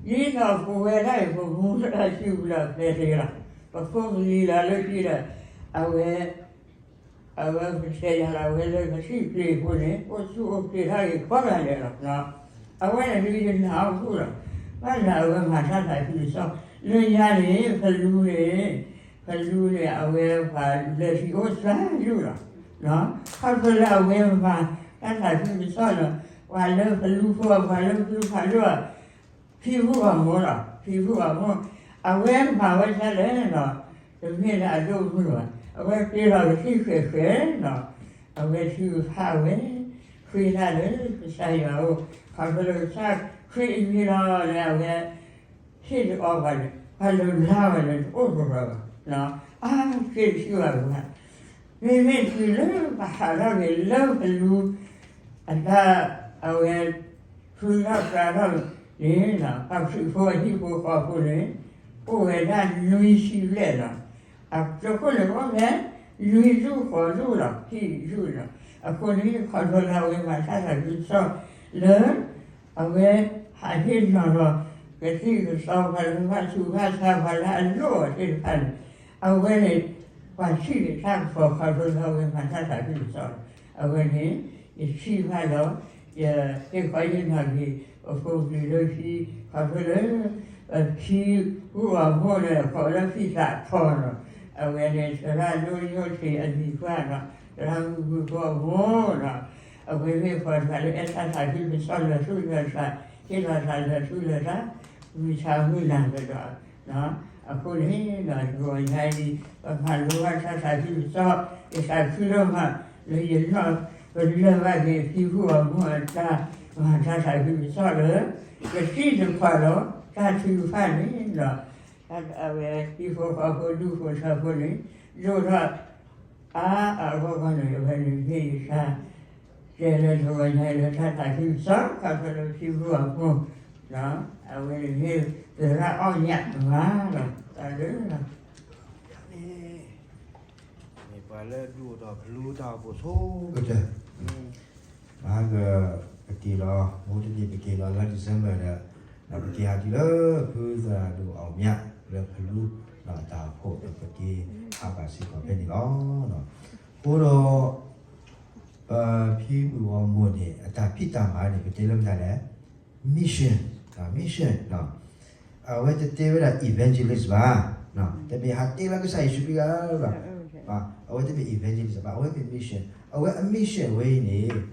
သိးပဝဲဒၣ်အံၤ ပမူလၢဟံၣ်ပူၤလီၤဖဲတဂ့ၤလီၤ. ပဖိပလံၤလီၤလၢခံဒီး အဝဲ အဝဲပတဲယၤလီၤ အဝဲလၢပစံၣ်ပျ့ၤအဃိန့ၣ် အိၣ်ဆူၣ်အိၣ်ချ့ထီၣ်ဂ့ၤကိးဂၤဒဲးလီၤ. အဝဲန့ၣ်ဒ်ယနာ်အီၤဃိလီၤ. ဘၣ်ဆၣ်အဝဲမၤတၢ်သးခုကစီၣ် လၢညါန့ၣ် ဖလူန့ၣ် ဖလူန့ၣ် အဝဲပှၤလဲၤထံၣ်အိၣ်သးယုၢ်လီၤ. ခီဖျိလၢအဝဲမၤတၢ်သးခုကစီၣ်လီၤ. ပှၤလၢဖလူဖိ ပှၤလၢဖလူဖးဒိၣ် ဖံဘူၣ်ဂီၤမိၢ်လီၤ. ဖံဘူၣ်ဂီၤမိၢ် အဝဲမၤဝဲဒ်လဲၣ်လီၤ. တမ့ၢ်လၢအဒိၣ်မုၢ်ဘၣ်. အဝဲတ့လီၤကသံၣ်ဃဲးဃဲးလီၤ. အဝဲထုကဖၣ်ဝဲ ဃ့တၢ်လၢကစၢ်ယွၤအအိၣ် ခီဖျိလၢကစၢ်ခရံာ်အမံၤလီၤလၢအဝဲ ဟ့ၣ်လီၤအီၤပှၤန့ၣ် ပှၤလၢလါဝဲလၢတအိၣ်တရီၤဘၣ်. အါက့ၤတဆံဘၣ်ဝဲ မ့မ့ၢ်တုၤလၢပဟးထီၣ်က့ၤလၢပလူ အတၢ်အဝဲ ဖုထီၣ်ပြးထီၣ်န့ၣ် ပှၤခရံာ်ဖိအဟံၣ်ဖိဃီဖိန့ၣ် အိၣ်ဝဲဒၣ်နွံဆံဘျဲၣ်လီၤ. အခိၣ်န့ၣ်အိၣ်ဖဲ နွံဆံဃိးဆံလီၤ ခံဆံလီၤ. အဃိန့ၣ် ခီဖျိလၢအဝဲမၤတၢ်သးခုကစီၣ်လၢ အဝဲဟးဟ့ၣ်နီၤလီၤ ကသံၣ်ကသီ ပှၤလၢဘၣ်ဆူးဘၣ်ဆါ ပှၤလၢအလိၣ်အီၤသ့ၣ်တဖၣ်န့ၣ် အဝဲန့ၣ် ပှၤထံၣ်န့ၣ်တၢ်ကပီၤ ခီဖျိလၢအဝဲမၤတၢ်သးခုကစီၣ်လီၤ. အဝဲန့ၣ် ယထံၣ်ဘၣ်လီၤ ယဟ့ၣ်ခီဟ့ၣ်နီၤက့ၤ ပဖိပလံၤလၢခံ ခီဖျိလၢ ပဖံ ဖုဂီၤမိၢ်န့ၣ် အကိးလၢဖံသးထီလီၤ. အဝဲန့ၣ် သရၣ်ဒိၣ်ညိၣ်ထံးအမံၤကွၢ်လီၤ သရၣ်မုၣ်ဖုဂီၤမိၢ်လီၤ. အဝဲမ့ၢ်ပှၤတဂၤလၢအဲၣ်တၢ်သးခုကစီၣ်လၢာ်သူၣ်လၢာ်သး, ဟ့ၣ်လီၤသးလၢာ်သူၣ်လၢာ်သး, မုၢ်ဆါမုၢ်နၤကဒီး, အဃိန့ၣ်ဒီး တဂီၤညါအံၤ ပမၤလိဘၣ်တၢ်သးခုကစီၣ်, ယသးခုလၢမၤလၢယနီၢ်ပလၢၢ်ဘၣ်က့ၤ ဖံဖုအမိၢ်အတၢ်မၤတၢ်သးခုကစီၣ်လၢ ကသံၣ်တခွးလီၤ တၢ်ထုကဖၣ်န့ၣ်ဒီး အဝဲဟံၣ်ဖိဃီဖိဒူၣ်ဖိထၢဖိန့ၣ် ဒိၣ်ထီၣ် အါအဂီၢ်ဂီၢ်န့ၣ် အဝဲန့ၣ်မ့ၢ်ယသး တဲလၢတဂီၤညါလၢတၢ်သးခုကစီၣ် ခီဖျိလၢဖံဖုအမိၢ်, အဝဲန့ၣ်မ့ၢ်သရၣ်အီၣ်ညၣ်မၤလီၤ တၢ်လၢ မ့ၢ်ပှၤလၢဒူၣ်ဒီးဖလူတၢ်အိၣ်ဖှိၣ်ဆိကတၢၢ်, မၤက ပက့ၤလီၤ မူတနံၤပက့ၤလီၤလၢ December ဒီး ဒီးပက့ၤဟးတုၤလၢဖုသရၣ်ဒိၣ်အီၣ်မၠး လၢဖလူဒီးတၢ်အိၣ်ဖှိၣ်ဒီးပက့ၤဟးဘၣ်စ့ၢ်ကီးဖဲန့ၣ်လီၤ. အဃိဒီး ပဖံဖုအမိၢ်န့ၣ် အတၢ်ဖံးတၢ်မၤန့ၣ် ပတဲလၢမတၤလဲၣ် mission, mission, အဝဲတတဲဝဲဒၣ် evangelist ဘၣ်, တမ့ၢ်ဟးတဲလၢကစၢ်ယ့ၣ်ၡူးခရံာ်ဂၤဘၣ်, အဝဲတမ့ၢ် evangelist ဘၣ်, အဝဲမ့ၢ် mission, အဝဲအ mission ဝဲအံၤန့ၣ်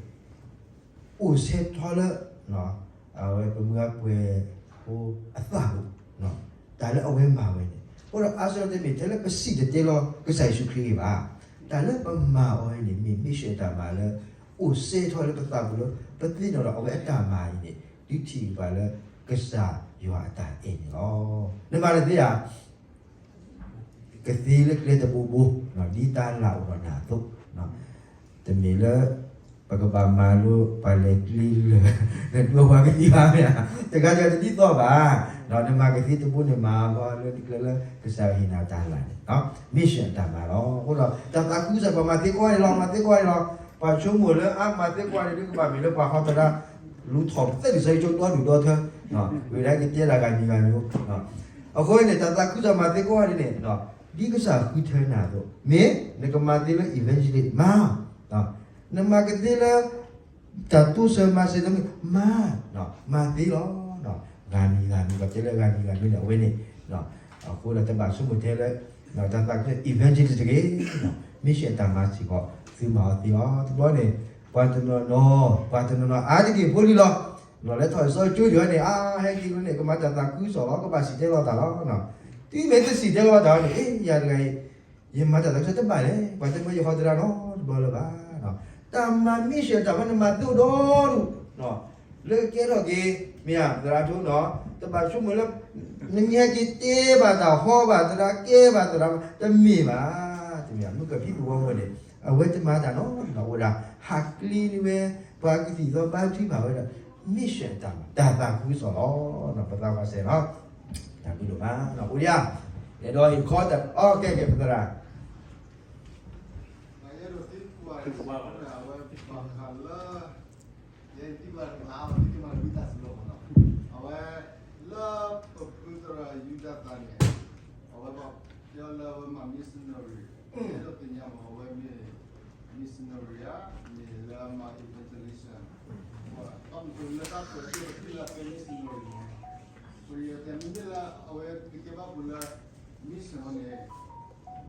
အိၣ်ဆၢထီၣ်လၢ အဝဲပမုၢ်အပှဲၤဖိအသးပူၤ, တၢ်လၢအဝဲမၤဝဲန့ၣ်, အဃိဒီးအါစုတမ့ၢ်ထဲလၢပစံၣ်တဲၤတဲလီၤကစၢ်ယ့ၣ်ၡူးခရံာ်ဂ့ၤဘၣ်, တၢ်လၢပမၤအီၤန့ၣ် မ့ၢ် mission တၢ်မၤလၢ အိၣ်ဆၢထီၣ်လၢပသးပူၤလၢ ပသ့ၣ်နီၣ်ဒီးအဝဲအတၢ်မၤအံၤန့ၣ် ဒုးထံၣ်ပှၤလၢကစၢ်ယွၤအတၢ်အဲၣ်န့ၣ်လီၤ. နမၤတသ့ဧါ ကသ့လၢကျဲတဘိဘိ, ဒ်တၢ်လၢ်အိၣ်ဒီးနၤအသိး, တမ့ၢ်လၢ ပကဘၣ်မၤလိပှၤလဲၤကျ့လၢာ် နဒိပှၤကသံဘၣ်မ့ၢ်ဧါ, တဂၤတဂၤတဒ်သိးဘၣ်, နမၤကသ့တဘိန့ၣ် မၤဘၣ်လၢနကျဲလၢကစၢ်ဟ့ၣ်နၤတၢ်လၢ်န့ၣ်, mission တၢ်မၤလီၤ. အဃိဒီး တၢ်သးခုကစီၣ် ပှၤမၤသ့ကိးဂၤန့ၣ်လီၤ, မၤသ့ကိးဂၤန့ၣ်လီၤ, ပှၤဆိကမိၣ်လၢအါမၤသ့ကိးဂၤန့ၣ် ဒ်ကဘၣ်မ့ၢ်လၢပှၤဟီသရၣ် လူၤထီၣ်ပသဲးလံာ်စီဆှံကၠိဒီဒူၣ်ဒီထၢ, ဝဲဒၣ်ကတဲဒၣ်ဂၤမံၤဂၤမံၤ, အဃိန့ၣ် တၢ်သးခုကစီၣ်မၤသ့ကိးဂၤန့ၣ်န့ၣ် ဒ်ကစၢ်ဃုထၢနၤအသိး, မ့ၢ်နကမၤသ့လၢ evangelist မၤ, နမၤကသ့လၢ တၢ်တိစၢၤမၤစၢၤတမ့ၢ် မၤ, မၤသ့လီၤ, ဂၤမံၤဂၤမံၤ ပှၤတဲလၢဂၤမံၤဂၤမံၤန့ၣ် အဝဲန့ၣ်, အဃိဒီးတဘၣ်ဆိကမိၣ်ထဲလၢ တၢ်သးခု evangelist တဂ့ၤ, mission တၢ်မၤစ့ၢ်ကီး သုမၤအီၤသ့လီၤ. တဘျီန့ၣ် ပှၤတနီၤနီၤ, ပှၤတနီၤနီၤ အါတက့ၢ်ဖိလံလီၤ, လီၤလဲၤထီၣ်လံာ်စီဆှံကၠိယီၤန့ၣ် အါ ဟဲက့ၤန့ၣ် ကမၤတၢ်သးခုကစီၣ်လီၤ, ကဘၣ်စံၣ်တဲၤတဲလီၤတၢ်လီၤ. တုၤမ့ၢ်တစံၣ်တဲၤတဲလီၤတၢ်န့ၣ် အ့ ယၤတဂၤအံၤ ယမၤတၢ်သးခုကစီၣ်တဘၣ်လဲၣ်, ပှၤတဲမ့ၢ်ယဟီသရၣ်နီတဘျီလၢၤဘၣ်. တၢ်မၤ mission တၢ်မၤ နမၤသ့အိၣ်ဒီဒူၣ် လၢကဲထီၣ်က့ၤ မ့ၢ်ဧါ သရၣ်ဒိၣ်နီၤ, တဘၣ်ဆိကမိၣ်လၢ နမ့ၢ်ဟဲက့ၤတဲဘၣ်တၢ် ဟီဘၣ်သရၣ် ကဲဘၣ်သရၣ် တမ့ၢ်ဘၣ်, တမ့ၢ်ဘၣ်. မုၢ်ကဖံးပူၤဝီဖိန့ၣ် အဝဲတမၤတၢ်နီတဘျီ အိၣ်ဒၣ် ဟးကျ့န့ၢ်ဝဲ ပှၤကသံၣ်သီဘါထုကဖၣ်ဝဲဒီး mission တၢ်မၤ တၢ်သးခုကစီၣ်လီၤ. ပသးဝးစဲးနီၤ, တၢ်ဘျုးဒိၣ်မး အိၣ်ဒံးဧါ, အဲၣ်ဒိးဟ့ၣ်ခီတၢ် အီ ကဲကဲ ပသရၣ် ယအဲၣ်ဒိးသံကွၢ်အဝဲ ဘၣ်ဃးလၢ ယအဲၣ်ဒိးသံကွၢ်တခါ အဝဲသံကွၢ်ဝံသးစူၤလီၤနီၤ, အဝဲ လၢပဖုသရၣ်ယူဒၤသၢ်န့ၣ် အဝဲဘၣ်တဲလၢအဝဲမၤ missionary, ယအဲၣ်ဒိးသ့ၣ်ညါမး အဝဲမ့ၢ် missionary ဧါ, မ့ၢ်လၢအမၤ evangelist, ဘၣ်မနုၤလၢတၢ်ကွဲးစၢ်ပထံၣ်လၢအကဲ missionary န့ၣ်, ပယီၤတဲမ့မ့ၢ်လၢအဝဲကကဲဘၣ်ပှၤလၢ mission န့ၣ်